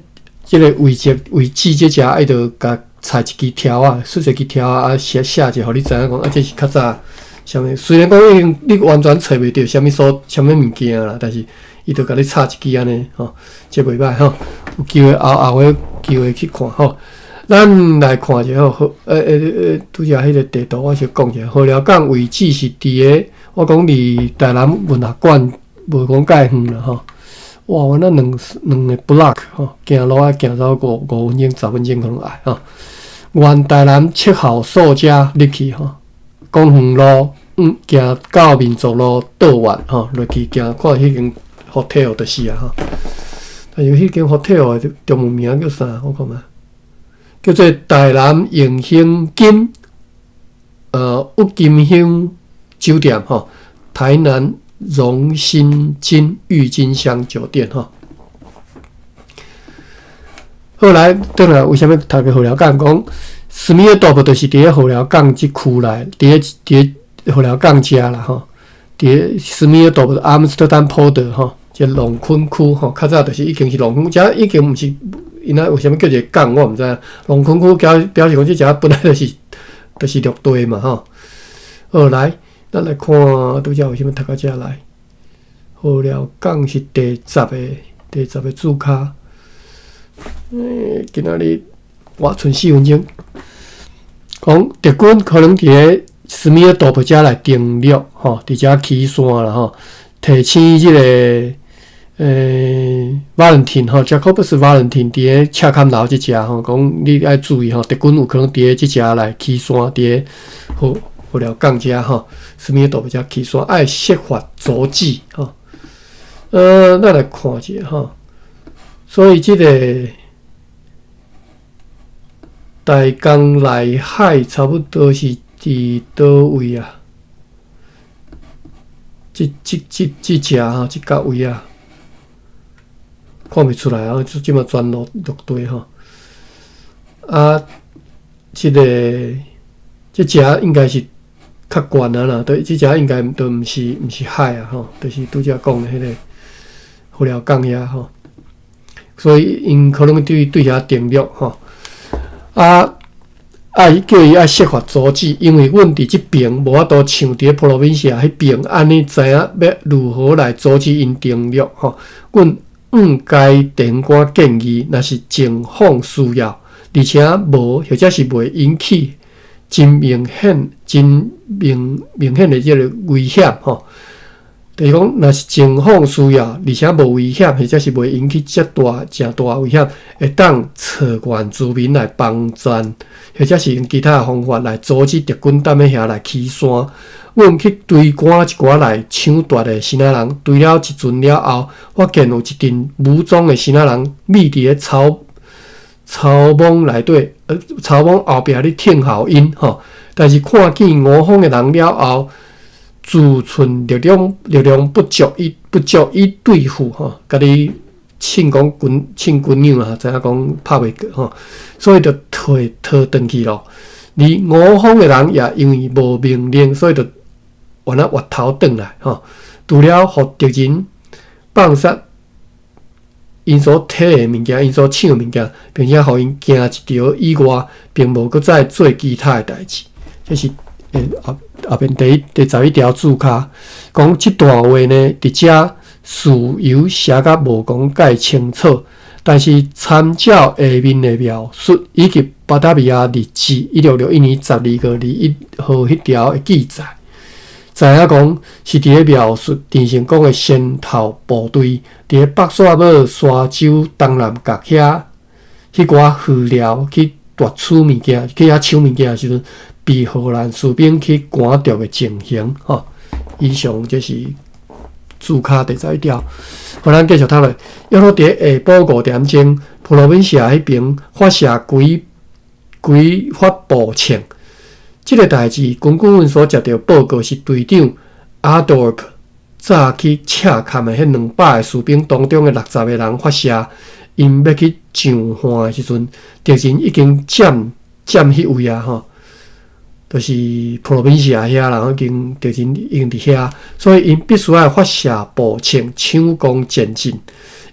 這個位置位置這遮，伊就共插一支條仔，細細支條仔啊寫寫者，予你知影講啊，這是較早啥物。雖然講已經你完全揣袂著啥物所啥物物件啦，但是。伊就共你插一支按呢吼，這袂䆀吼，有機會後後個機會去看吼。咱來看一下吼，拄才彼個地圖我先講一下，禾寮港位置是佇个，我講離台南文學館無講介遠啦吼。哇，我那兩兩個 block 吼，行路愛行走五分鐘、10分鐘可能愛吼。沿台南7號宿遮入去吼，公園路行到民族路倒彎吼，落去行看彼間 hotel 就是啊吼。但是彼間 hotel 的中文名叫啥？我看覓，叫做台南永興金鬱金香酒店吼，台南榮新金鬱金香酒店吼。後來，轉來為啥物讀個禾寮港？講斯米爾多布就是佇咧禾寮港這區內，佇咧禾寮港遮啦吼。佇斯米爾多布阿姆斯特丹波德吼，這農墾區吼，較早就是已經是農墾，遮已經毋是𪜶那為啥物叫一個港，我毋知。農墾區表示講這遮本來就是陸地嘛吼。好來，咱來看拄才為啥物讀到遮來？禾寮港是第十個字跤。今仔日我賰4分鐘，講敵軍可能佇咧斯米爾多布遮來登陸吼，佇遮起山啦吼，提醒這個Valentin 吼，Jacobus Valentin 佇咧赤崁樓這遮吼，講你愛注意吼，敵軍有可能佇咧這遮來起山，佇咧禾寮港遮吼，斯米爾多布遮起山，愛設法阻止吼。咱來看一下吼，所以這個大江內海差不多是佇佗位啊？這這吼，這角位啊，看袂出來啊！這馬全陸地吼。啊，這個這遮應該是較懸啊啦，對，這遮應該都毋是海啊吼，就是拄才講的彼個禾寮港遐吼。所以𪜶可能對遐登陸吼。啊，愛叫伊愛設法阻止，因為阮佇這爿無法度像佇咧 Provincia 彼爿按呢知影欲如何來阻止𪜶登陸吼。阮按该电官建議，若是情況需要，而且無或者是袂引起真明顯、真明明顯的這个危險吼。就是講，若是情況需要，而且無危險，或者是袂引起遮大、誠大危險，會當掣原住民來幫贊，或者是用其他的方法來阻止敵軍踮咧遐來起山。阮去追趕一寡來搶奪的支那人，追了一陣了後，發現有一陣武裝的支那人覕佇咧草草莽內底，草莽後壁咧聽候𪜶吼。但是看見我方的人了後，自忖力量不足以對付吼，共你凊講軍凊軍勇啊，知影講拍袂過吼，所以就退逃轉去咯。而我方的人也因為無命令，所以就原來越頭轉來吼。除了予敵人放殺𪜶所提的物件，𪜶所搶的物件，並且予𪜶驚一著以外，並無閣再做其他的代誌。這是後後邊第11條注跤，講這段話呢，佇遮事由寫甲無講蓋清楚，但是參照下面的描述，以及巴達維亞日誌1661年12月21號彼條的記載，知影講是佇咧描述鄭成功的先頭部隊佇咧北沙堡沙洲東南角遐，彼寡河寮去奪取物件，去遐搶物件的時陣，被荷蘭士兵去趕著的情形。吼，以上這是注跤第11條。好，咱繼續讀落。約落佇下晡5點鐘，普羅文西亞彼邊發射幾幾發步槍。這个代誌，根據阮所接著報告，是隊長阿多爾早去赤崁的彼200个士兵當中的60个人發射。𪜶欲去上岸的時陣，敵人已經佔佔彼位啊！吼，就是普羅文西亞遐啦，已經敵人已經佇遐，所以𪜶必須愛發射步槍搶攻前進。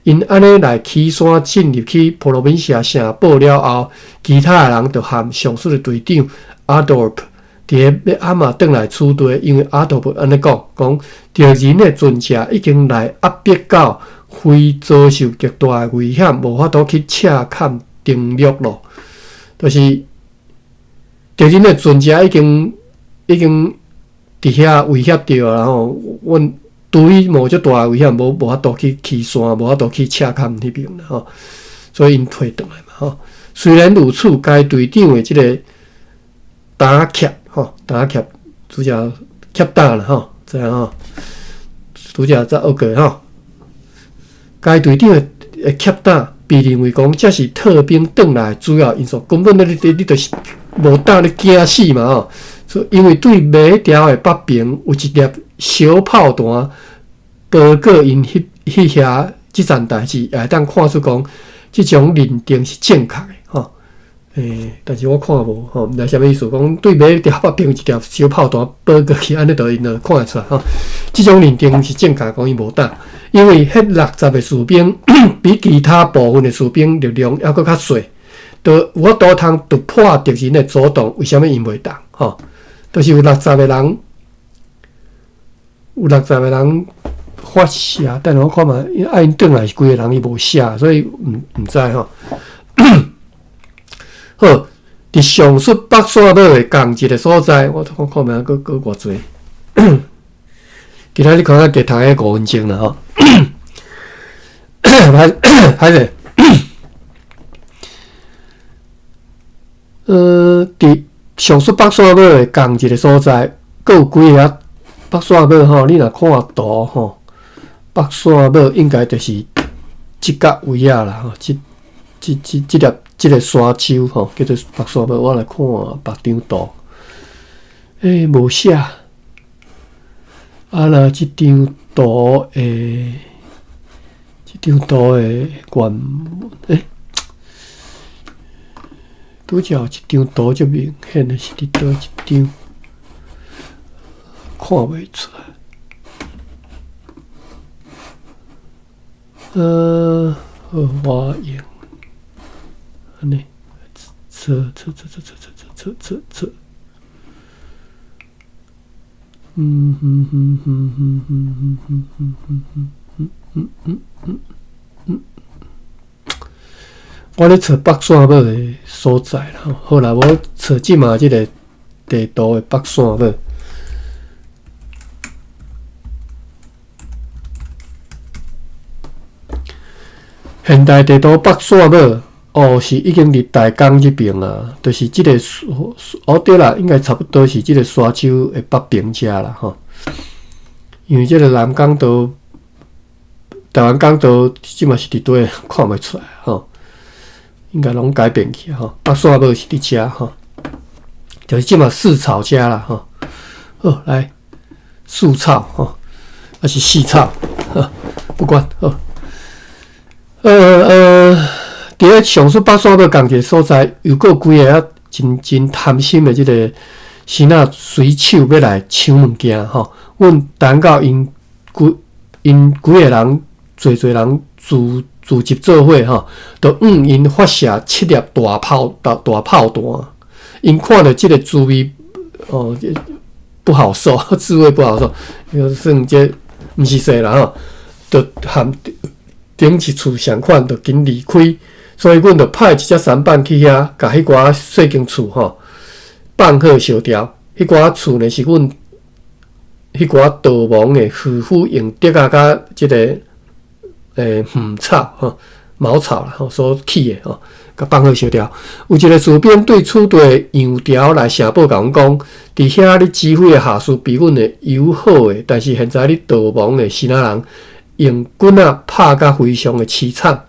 𪜶按呢來起山進入去普羅文西亞城堡了後，其他的人就和上述的隊長阿多爾佇咧欲暗仔轉來此地，因為阿多爾按呢講，講敵人的船隻已經來壓迫到非遭受極大的危險，無法度去赤崁登陸咯。就是敵人的船隻已經佇遐威脅著啊，吼，阮對於無遮大的危險，無法度去起山，無法度去赤崁彼邊啦，吼，所以𪜶退轉來嘛，吼。雖然如此，該隊長的這个膽怯，吼，膽怯，主角怯膽啦，吼，知影吼？主角才學過吼。該隊長的怯膽，被認為講這是退兵轉來的主要因素。根本你就是無膽，你驚死嘛吼！所以因為對馬條的北邊有一粒小炮彈，報告𪜶彼彼遐這層代誌，也會當看出講這種認定是正確的吼。但是我看無吼，毋知啥物意思，講對馬條北邊有一粒小炮彈報過去，按呢就𪜶就看會出來吼。這種認定是正確，講伊無膽，因為彼60個士兵比其他部分的士兵力量猶閣較細，就有法度通突破敵人的阻擋。為啥物𪜶袂動？吼，就是有六十個人，有六十個人發射，等下我看覓，啊𪜶轉來是幾个人，伊無寫，所以毋知吼。好，佇上述北沙堡的仝一个所在，我看看覓閣閣偌濟。今仔日可能加讀個5分鐘啦吼。歹歹勢。佇上述北沙堡的仝一个所在，閣有幾个北沙堡吼，你若看圖吼，北沙堡應該就是這角位仔啦吼，這、這、這、這粒、這个山丘吼，叫做北沙堡。我來看別張圖，無寫。啊，若這張圖的，這張圖的原文，拄才有一張圖足明顯的是佇佗一張，看袂出來。好，我用按呢，錯錯錯錯錯錯錯錯錯。嗯哼哼哼哼哼哼哼哼哼哼哼哼。我咧揣北山堡的所在啦。好啦，我揣這馬這个地圖的北山堡。現代地圖北山堡哦，是已經佇大港這邊啦，就是這個哦對啦，應該差不多是這個沙洲的北邊遮啦吼。因為這個南港島、台灣港島這馬是佇佗，看袂出來吼。應該攏改變去吼。北山堡是佇遮吼，就是這馬四草遮啦吼。好，來四草吼，還是四草，不管好。佇咧上述北山堡仝一个所在，又閣有幾个啊，真真貪心的這个支那水手欲來搶物件吼。阮等到𪜶幾𪜶幾个人，濟濟人聚聚集做伙吼，就向𪜶發射七粒大炮大大炮彈。𪜶看著這个滋味哦，不好受，滋味不好受，算這毋是說啦吼，就含頂一次相款，就緊離開。所以阮就派一隻舢板去遐，共彼寡細間厝吼放火燒掉。彼寡厝呢是阮彼寡逃亡的漁夫用竹仔佮這个茅草吼茅草啦吼所起的吼，共放火燒掉。有一个士兵對此地洋僑來城堡共阮講，佇遐咧指揮的下屬比阮的友好的，但是現在咧逃亡的支那人用棍仔拍甲非常的淒慘，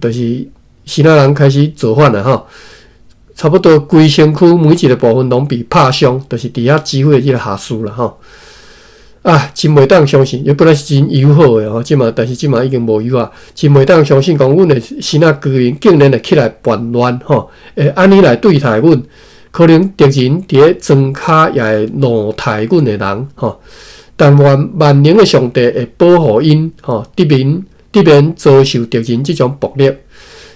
就是支那人開始造反啦吼，差不多規身軀每一个部分攏被拍傷，就是佇遐指揮的這个下屬啦吼。啊，真袂當相信，伊本來是真友好的吼，這馬但是這馬已經無友好，真袂當相信講阮的支那居民竟然會起來叛亂吼，會按呢來對待阮，可能敵人佇咧莊跤也會怒待阮的人吼。但願萬能的上帝會保護𪜶吼，得免得免遭受敵人這種暴力。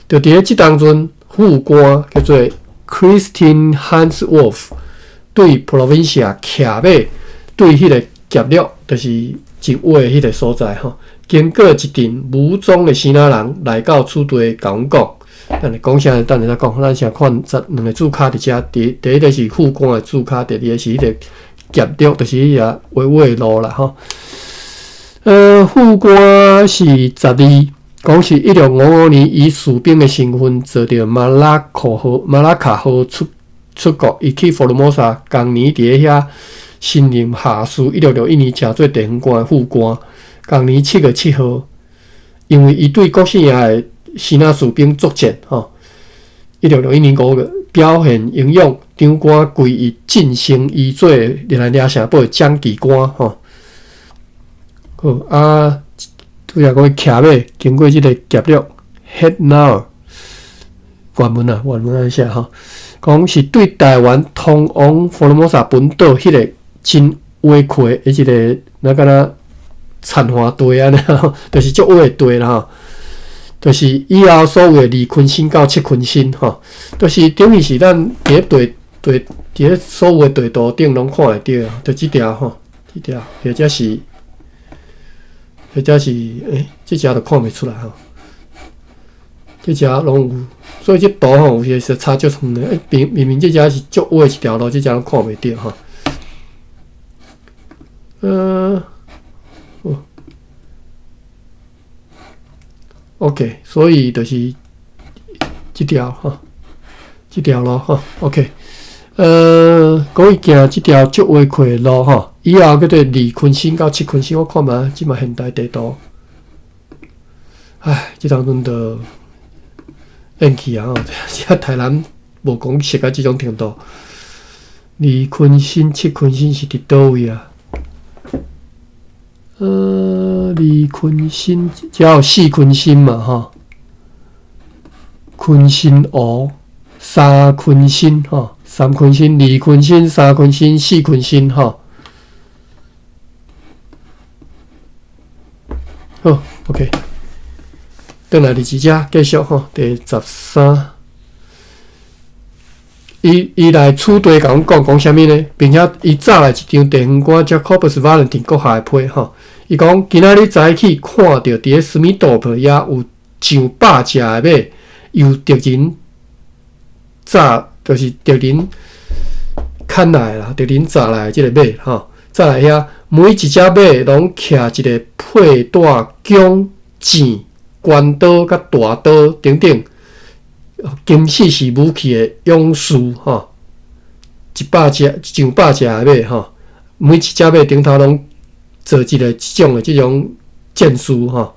就佇咧這當陣，副官叫做 Christine Hans Wolf 對 Provincia 騎馬對彼个劫掠，就是真歪的彼个所在吼。經過一陣武裝的支那人來到此地，共阮講，等下講啥？等下再講。咱先看這兩个字跤佇遮，第第一个是副官的字跤，第二个是彼个劫掠，就是彼个歪歪的路啦吼。副官是十二，講是1655年以士兵的身份坐著馬拉克號、馬拉卡號出出國，伊去福爾摩沙，仝年佇咧遐升任下士。1661年成做地方官的副官，仝年7月7號，因為伊對國姓爺的支那士兵作戰吼。1661年5月表現英勇，長官歸伊晉升伊做熱那亞城堡的掌旗官吼。好啊，拄才講伊騎馬經過這个劫掠，head now 原文啊，原文按呢寫吼，講是對台灣通往福爾摩沙本島彼个真歪曲的一个，若敢若田華地按呢，就是足歪的地啦吼。就是以後所謂的二鯤鯓到七鯤鯓吼，就是等於是咱佇咧地地佇咧所有的地圖頂攏看會著，就這條吼，這條或者是或者是欸，這隻就看袂出來吼，這隻攏有，所以這圖吼有時差足遠的，欸，明明明這隻是足歪一條路，這隻攏看袂著吼。哦，OK，所以就是這條吼，這條路吼，OK，講伊行這條足歪曲的路吼，以後叫做二鯤鯓到七鯤鯓，我看覓這馬現代地圖，唉，這當陣就變去啊吼，這台南無講熟到這種程度。二鯤鯓、七鯤鯓是佇佗位啊？二鯤鯓，遮有四鯤鯓嘛吼，鯤鯓湖、三鯤鯓吼，三鯤鯓、二鯤鯓、三鯤鯓、四鯤鯓吼。好，OK，轉來佇遮繼續吼，第13。伊伊來此地共阮講講啥物呢？並且伊早來一張地方官 Jacobus Valentin 閣下的批吼，伊講今仔日早起看著佇咧史密多普遐有上百隻的馬，由敵人炸，就是敵人牽來啦，敵人炸來的這个馬吼，炸來遐，每一隻馬攏騎一个佩帶弓箭、關刀佮大刀等等，金絲是武器的勇士吼，100隻上百隻的馬吼，每一隻馬頂頭攏坐一个這種的這種戰士吼，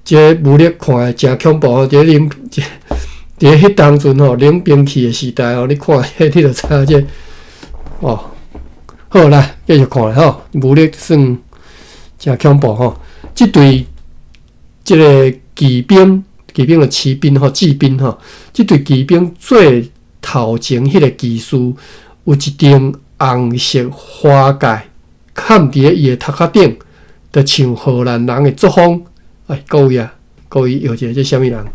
這個武力看的誠恐怖吼，佇咧冷佇咧彼當陣吼，冷兵器的時代吼，你看彼你就知影這哦。好來繼續看吼，武力算誠恐怖吼。這隊這个騎兵，騎兵的騎兵吼，騎兵吼，這隊騎兵最頭前彼个騎士有一頂紅色花蓋，崁佇咧伊的頭殼頂，就像荷蘭人的作風。哎，各位啊，各位搖一下，這啥物人？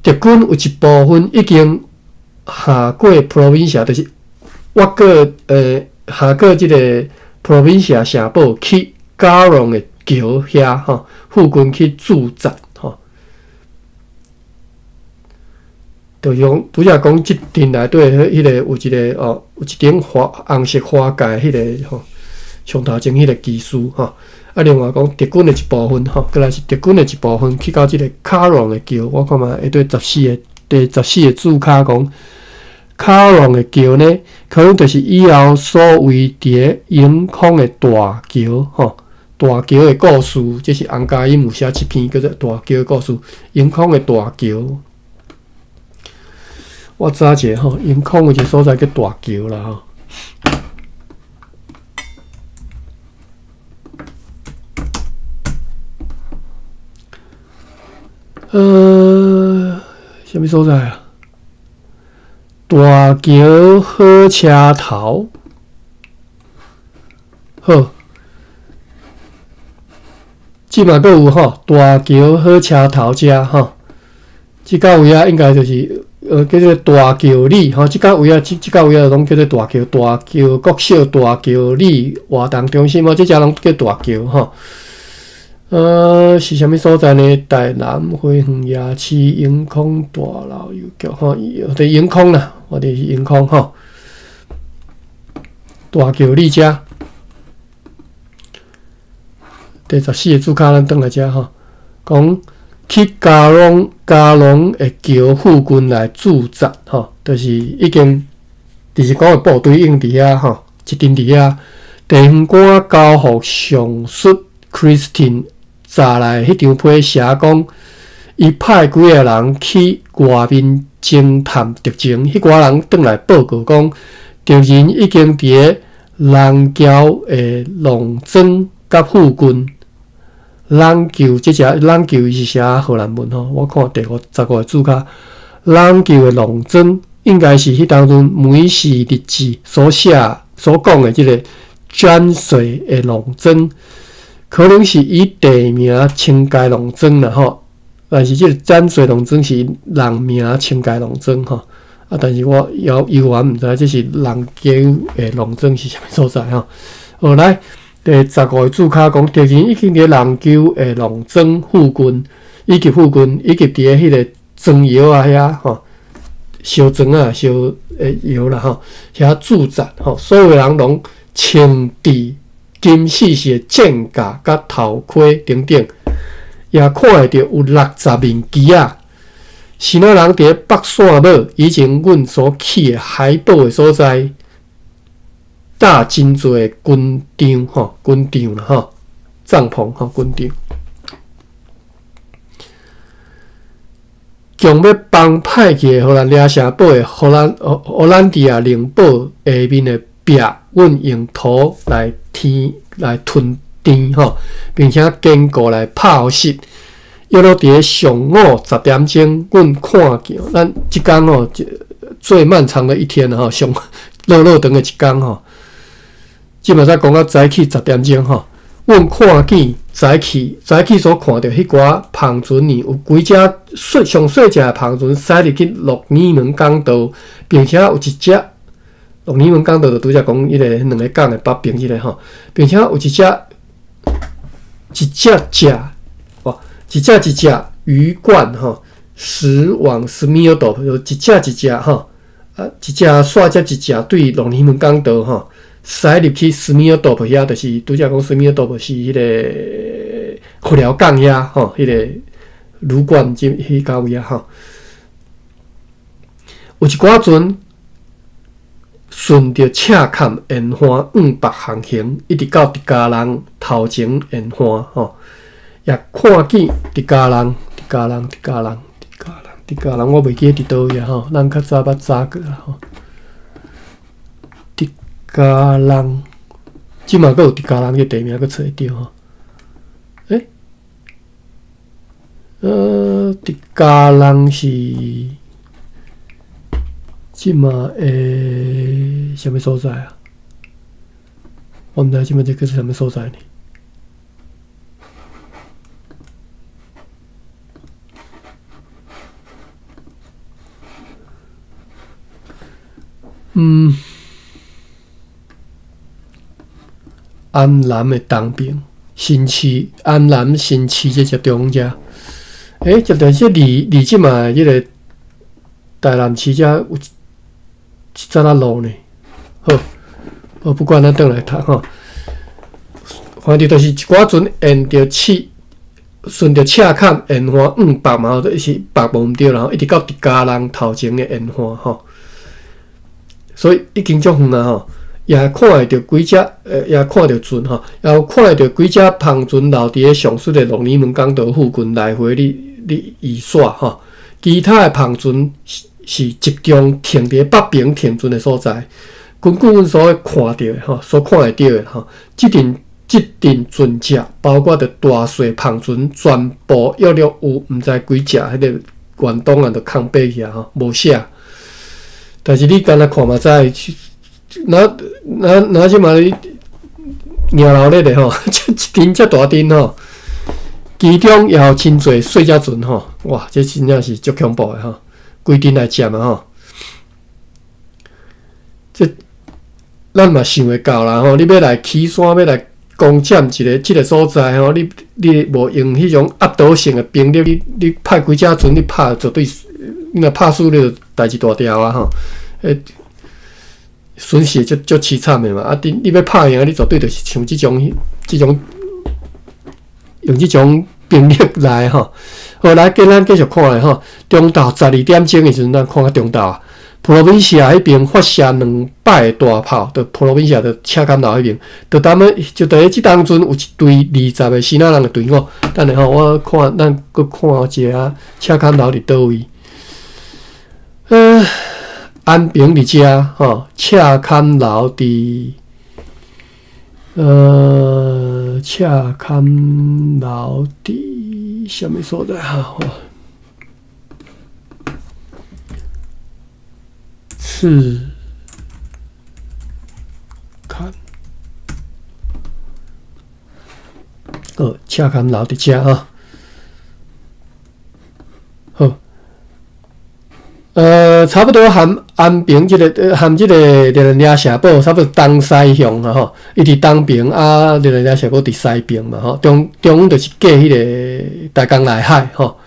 敵軍有一部分已經下過 Provincia，就是越過下過這个 Provincia 城堡去加隆的橋遐吼，附近去駐紮吼。就是講，拄才講這陣內底彼个有一个哦，有一頂花紅色花蓋彼个吼，上頭前彼个騎士吼。啊，另外講敵軍的一部分吼，閣來是敵軍的一部分去到這个卡隆的橋，我看覓下底十四个第十四个注跤講，卡隆的橋呢，可能就是以後所謂佇咧永康的大橋吼，大橋的故事，這是洪家英有寫一篇叫做《大橋的故事》，永康的大橋。我查一下吼，永康有一个所在叫大橋啦吼。啥物所在啊？大橋火車頭，好，這嘛閣有吼，大橋火車頭遮吼，這到位啊，應該就是叫做大橋里吼，這到位啊，這到位啊，攏叫做大橋，大橋國小、大橋里活動中心吼，這遮攏叫大橋吼。是啥物所在呢？台南花園夜市永康大樓郵局吼，佇永康啦，我佇永康吼，大橋里遮，第十四个主跤，咱轉來遮吼，講去嘉隆嘉隆的橋附近來駐紮吼，就是已經就是講的部隊已經佇遐吼，一陣佇遐，地方官交予上述 Christine。查來彼張批寫講，伊派幾个人去外面偵探敵情，彼寡人轉來報告講，敵人已經佇咧龍橋的農莊佮附近。龍橋這隻龍橋伊是寫荷蘭文吼，我看第五十五个注跤，龍橋的農莊應該是彼當陣梅氏日誌所寫所講的這个捐水的農莊。可能是以地名稱該農莊啦吼，但是這个沾水農莊是人名稱該農莊吼，啊，但是我猶猶原毋知這是龍橋的農莊是啥物所在吼。好，來第十五个注跤講，敵人已經佇龍橋的農莊附近，以及附近，以及佇咧彼个莊窯仔遐吼，燒磚仔燒的窯啦吼，遐駐紮吼，所有人攏穿佇金絲絲的戰甲佮頭盔等等，也看會著有60面旗仔，是哪人佇咧北線帽以前阮所去的海堡的所在，搭真濟的軍帳吼，軍帳啦吼，帳篷吼，軍帳。強欲幫派去的荷蘭掠城堡的荷蘭荷蘭迪亞靈堡下面的壁，阮用土來填來吞填吼，並且堅固來拍予實。約落佇咧上午10點鐘，阮看見咱這工吼，最漫長的一天吼，上落落長的一工吼。這嘛才講到早起10點鐘吼，阮看見早起早起所看著彼寡帆船呢，有幾隻細上細隻的帆船駛入去鹿耳門港道，並且有一隻。鹿耳門港道就拄才講彼个兩个港的北邊彼个吼，並且有一隻一隻隻，哦，一隻一隻魚貫吼，駛往斯米爾島，就一隻一隻吼，啊，一隻煞接一隻對龍年門港道吼，駛入去斯米爾島遐，就是拄才講斯米爾島是彼個堀寮港遐吼，彼個旅館這彼到位啊吼，有一寡船順著赤崁沿岸往北航行，一直到直家人頭前沿岸吼，也看見直家人、直家人、直家人、直家人、直家人，我袂記得佇佗位啊吼，咱較早捌查過啦吼。直家人，這馬閣有直家人這個地名閣揣會著吼？欸？直家人是這馬的啥物所在啊？我毋知這馬這叫做啥物所在呢？安南的東邊，新市，安南新市這只中遮，欸，就就是離這馬這個台南市遮有一陣仔路呢。好，我不管，咱轉來讀吼。反正就是一寡船沿著赤，順著赤崁沿岸往北嘛，就是北無毋對啦吼，一直到直家人頭前的沿岸吼。所以已經足遠啦吼，也看會著幾隻，也看著船吼，也有看會著幾隻帆船留佇咧上述的龍年門港道附近來回咧咧移徙吼。其他的帆船是集中停佇咧北爿停船的所在。根據阮所看著的吼，所看會著的吼，這陣船隻，包括著大細帆船，全部約略有毋知幾隻，彼個遠東啊，都空白去啊吼，無寫。但是你敢若看嘛知，若若若這馬你迎鬧熱的吼，這一陣遮大陣吼，其中也有真濟細隻船吼，哇，這真正是足恐怖的吼，規陣來占啊吼，這咱嘛想會到啦吼，你欲來起山，欲來攻佔一个這个所在吼，你無用彼種壓倒性的兵力，你派幾隻船，你拍絕對，你若拍輸，你就代誌大條啊吼，欸，損失足足淒慘的嘛。啊，你欲拍贏，你絕對就是像這種用這種兵力來吼。好，來，今咱繼續看咧吼。中晝12點鐘的時陣，咱看較中晝啊。普羅賓西亞彼邊發射兩擺大炮，就普羅賓西亞就赤崁樓彼邊，就當咧就佇咧這當陣有一隊20個支那人的隊伍。等下吼，我看咱閣看一下赤崁樓佇佗位。安平佇遮吼，赤崁樓佇赤崁樓佇啥物所在哈？赤崁，哦，赤崁樓佇遮吼。好，差不多含安平這个，含這个熱那亞城堡，差不多東西向啊吼，伊佇東邊啊，熱那亞城堡佇西邊嘛吼，中央就是隔彼个大江內海吼。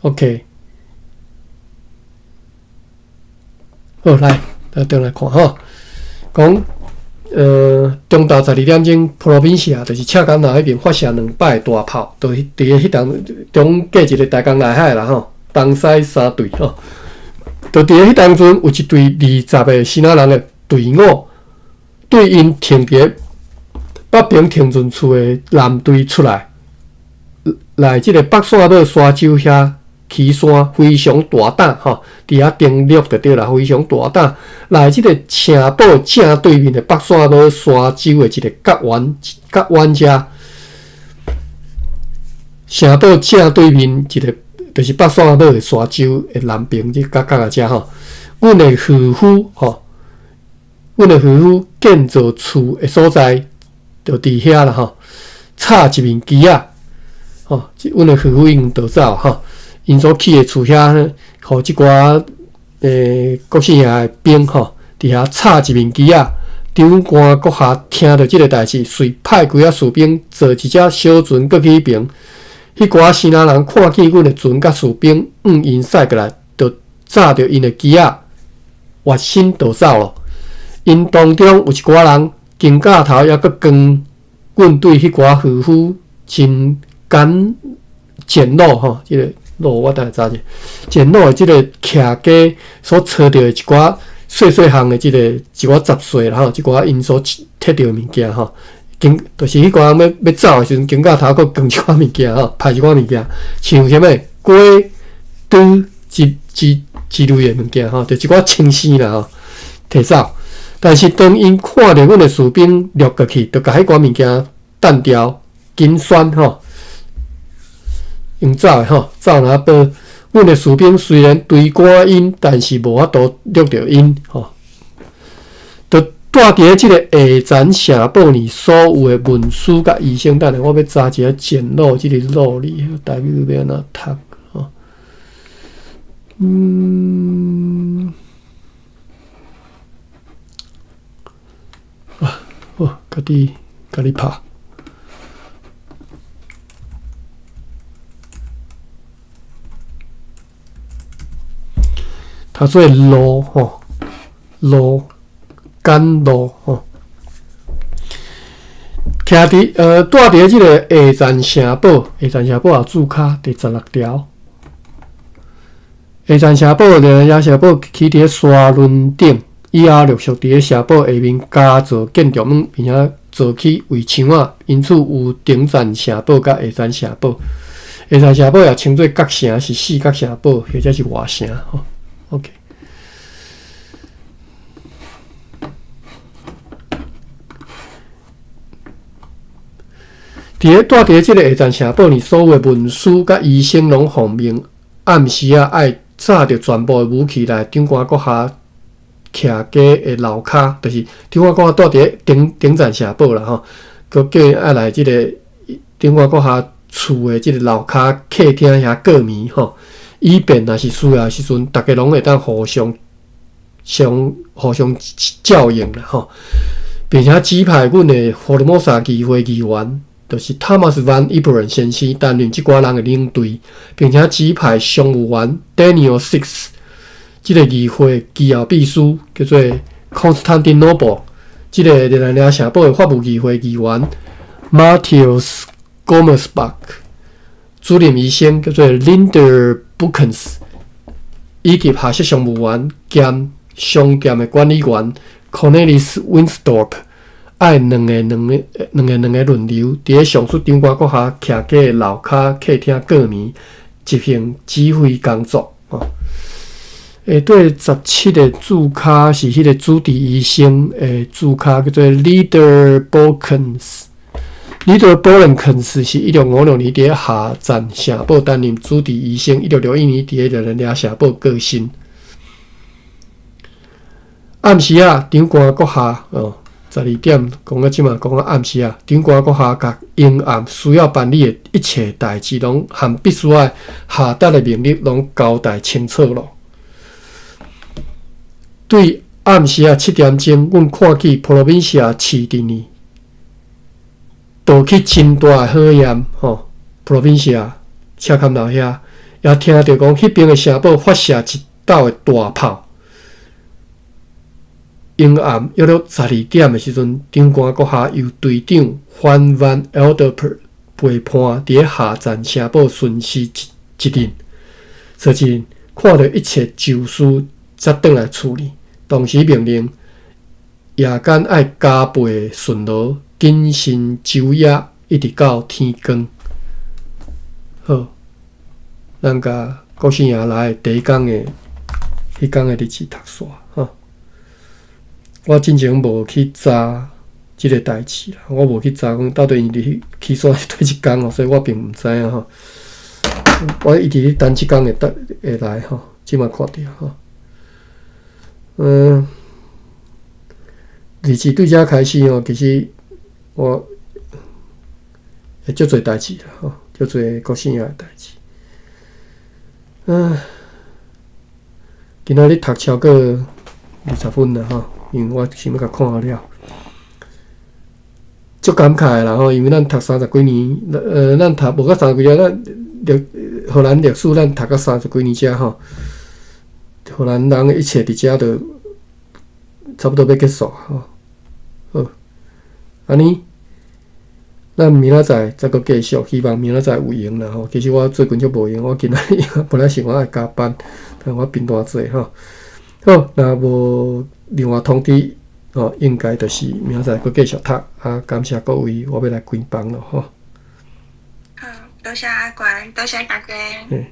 OK，好，來，咱轉來看吼，講，中晝12點鐘，普羅賓西亞就是赤崁樓彼邊發射兩擺大炮，就佇咧彼當中隔一个大江內海啦吼，東西三隊吼，就佇咧彼當陣有一隊20個支那人的隊伍，對𪜶停佇北平停船處的艦隊出來，來這个北線帽沙洲遐起山，非常大膽吼，佇遐登陸就對啦，非常大膽。來這个城堡正對面的北線帽沙洲的一个角灣，角灣遮，城堡正對面一个就是北線帽的沙洲的南邊這角角仔遮吼。阮的漁夫吼，阮的漁夫建造厝的所在就佇遐啦吼，插一面旗仔吼，阮的漁夫已經逃走吼。𪜶所起的厝遐，予這寡國姓爺的兵吼，佇遐插一面旗仔，長官閣下聽著這个代誌，遂派幾仔士兵坐一隻小船過去彼爿。彼寡支那人看見阮的船佮士兵向𪜶駛過來，就紮著𪜶的旗仔，越身逃走囉。𪜶當中有一寡人，肩胛頭猶閣扛阮對彼寡漁夫真簡簡陋吼，這个路我等下查者，簡陋的這个徛家所揣著的一寡細細項的這个一寡雜碎啦吼，這寡𪜶所摕著的物件吼，肩就是彼寡人欲走的時陣，肩胛頭閣扛一寡物件吼，歹一寡物件，像啥物鍋、刀之之之類的物件吼，就一寡清生啦吼，提走。但是當𪜶看著阮的士兵掠過去，就共彼寡物件擲掉，緊栓吼，用走的吼，走若步。阮的士兵雖然追趕𪜶，但是無法度掠著𪜶吼。就蹛佇咧這个下層城堡裡所有的文書佮醫生，等下我欲查一下簡陋這个路字，台語欲按怎讀吼？啊，好，家己家己拍。讀做路吼，路簡路吼。徛佇蹛佇這个下層城堡，下層城堡也註卡第十六條。下層城堡，熱那亞城堡起佇咧沙崙頂，以後陸續佇咧城堡下面加造建築物，並且造起圍牆仔，因此有頂層城堡佮下層城堡。下層城堡也稱做角城，是四角城堡或者是外城吼。OK。佇咧蹛佇咧這个下層城堡裡，所有的文書佮醫生攏奉命暗時仔愛紮著全部的武器來長官閣下徛家的樓跤，就是長官閣下蹛佇咧頂頂層城堡啦吼，閣叫𪜶愛來這个長官閣下厝的這个樓跤客廳遐過暝吼，以便若是需要的時陣，逐家攏會當互相相互相照應啦吼，並且指派阮的福爾摩沙議會議員，就是 Thomas Van Iperen 先生擔任這寡人的領隊，並且指派商務員 Daniel Six 這个議會機要秘書叫做 Constantinople 這个熱那亞城堡的法務議會議員 Matthias Gommersbach 主任醫生叫做 Linder Bukens，以及下設商務員兼商店的管理員 Cornelis Winsdorp。愛兩个兩个兩个兩个輪流，佇咧上述長官閣下徛家的樓跤客廳過暝，執行指揮工作。吼，下底十七个註卡是彼个主治醫生的註卡，叫做 Leader Bolkens。Leader Bolkens 是1656年佇咧下層城堡擔任主治醫生，1661年佇咧熱那亞城堡過身。暗時仔，長官閣下哦。十二點講到這馬，講到暗時啊，長官閣下共陰暗需要辦理的一切代誌，攏含必須愛下達的命令，攏交代清楚囉。對暗時仔七點鐘，阮看見普羅賓西亞市鎮裡冒起真大的火焰，吼！普羅賓西亞赤崁樓遐，也聽著講彼爿的城堡發射一道的大炮。陰暗約略十二點的時陣，長官閣下由隊長范萬 Elderper 陪伴，佇咧下層城堡巡視一一陣，說真看著一切就緒，才轉來厝裡。同時命令夜間愛加倍巡邏，謹慎晝夜，一直到天光。好，咱共國姓爺來第一工的彼工的日誌讀煞吼。我進前無去查這个代誌啦，我無去查講到底𪜶佇起煞佇佗一工哦，所以我並毋知影吼。我一直咧等這工會等會來吼，這馬看著吼。日誌對遮開始吼，其實我會足濟代誌啦吼，足濟國姓爺的代誌。今仔日讀超過二十分啦吼。因為我想欲共看了。足感慨的啦吼，因為咱讀三十幾年，咱讀無到三十幾年，咱歷荷蘭歷史咱讀到三十幾年遮吼，荷蘭人的一切佇遮就差不多欲結束吼。好，按呢，咱明仔載再閣繼續，希望明仔載有閒啦吼。其實我最近足無閒，我今仔日本來想講愛加班，但我貧惰濟吼。好，若無另外通知吼，應該就是明仔載閣繼續讀。啊，感謝各位，我欲來關房囉吼。好，多謝阿關，多謝大家。嘿。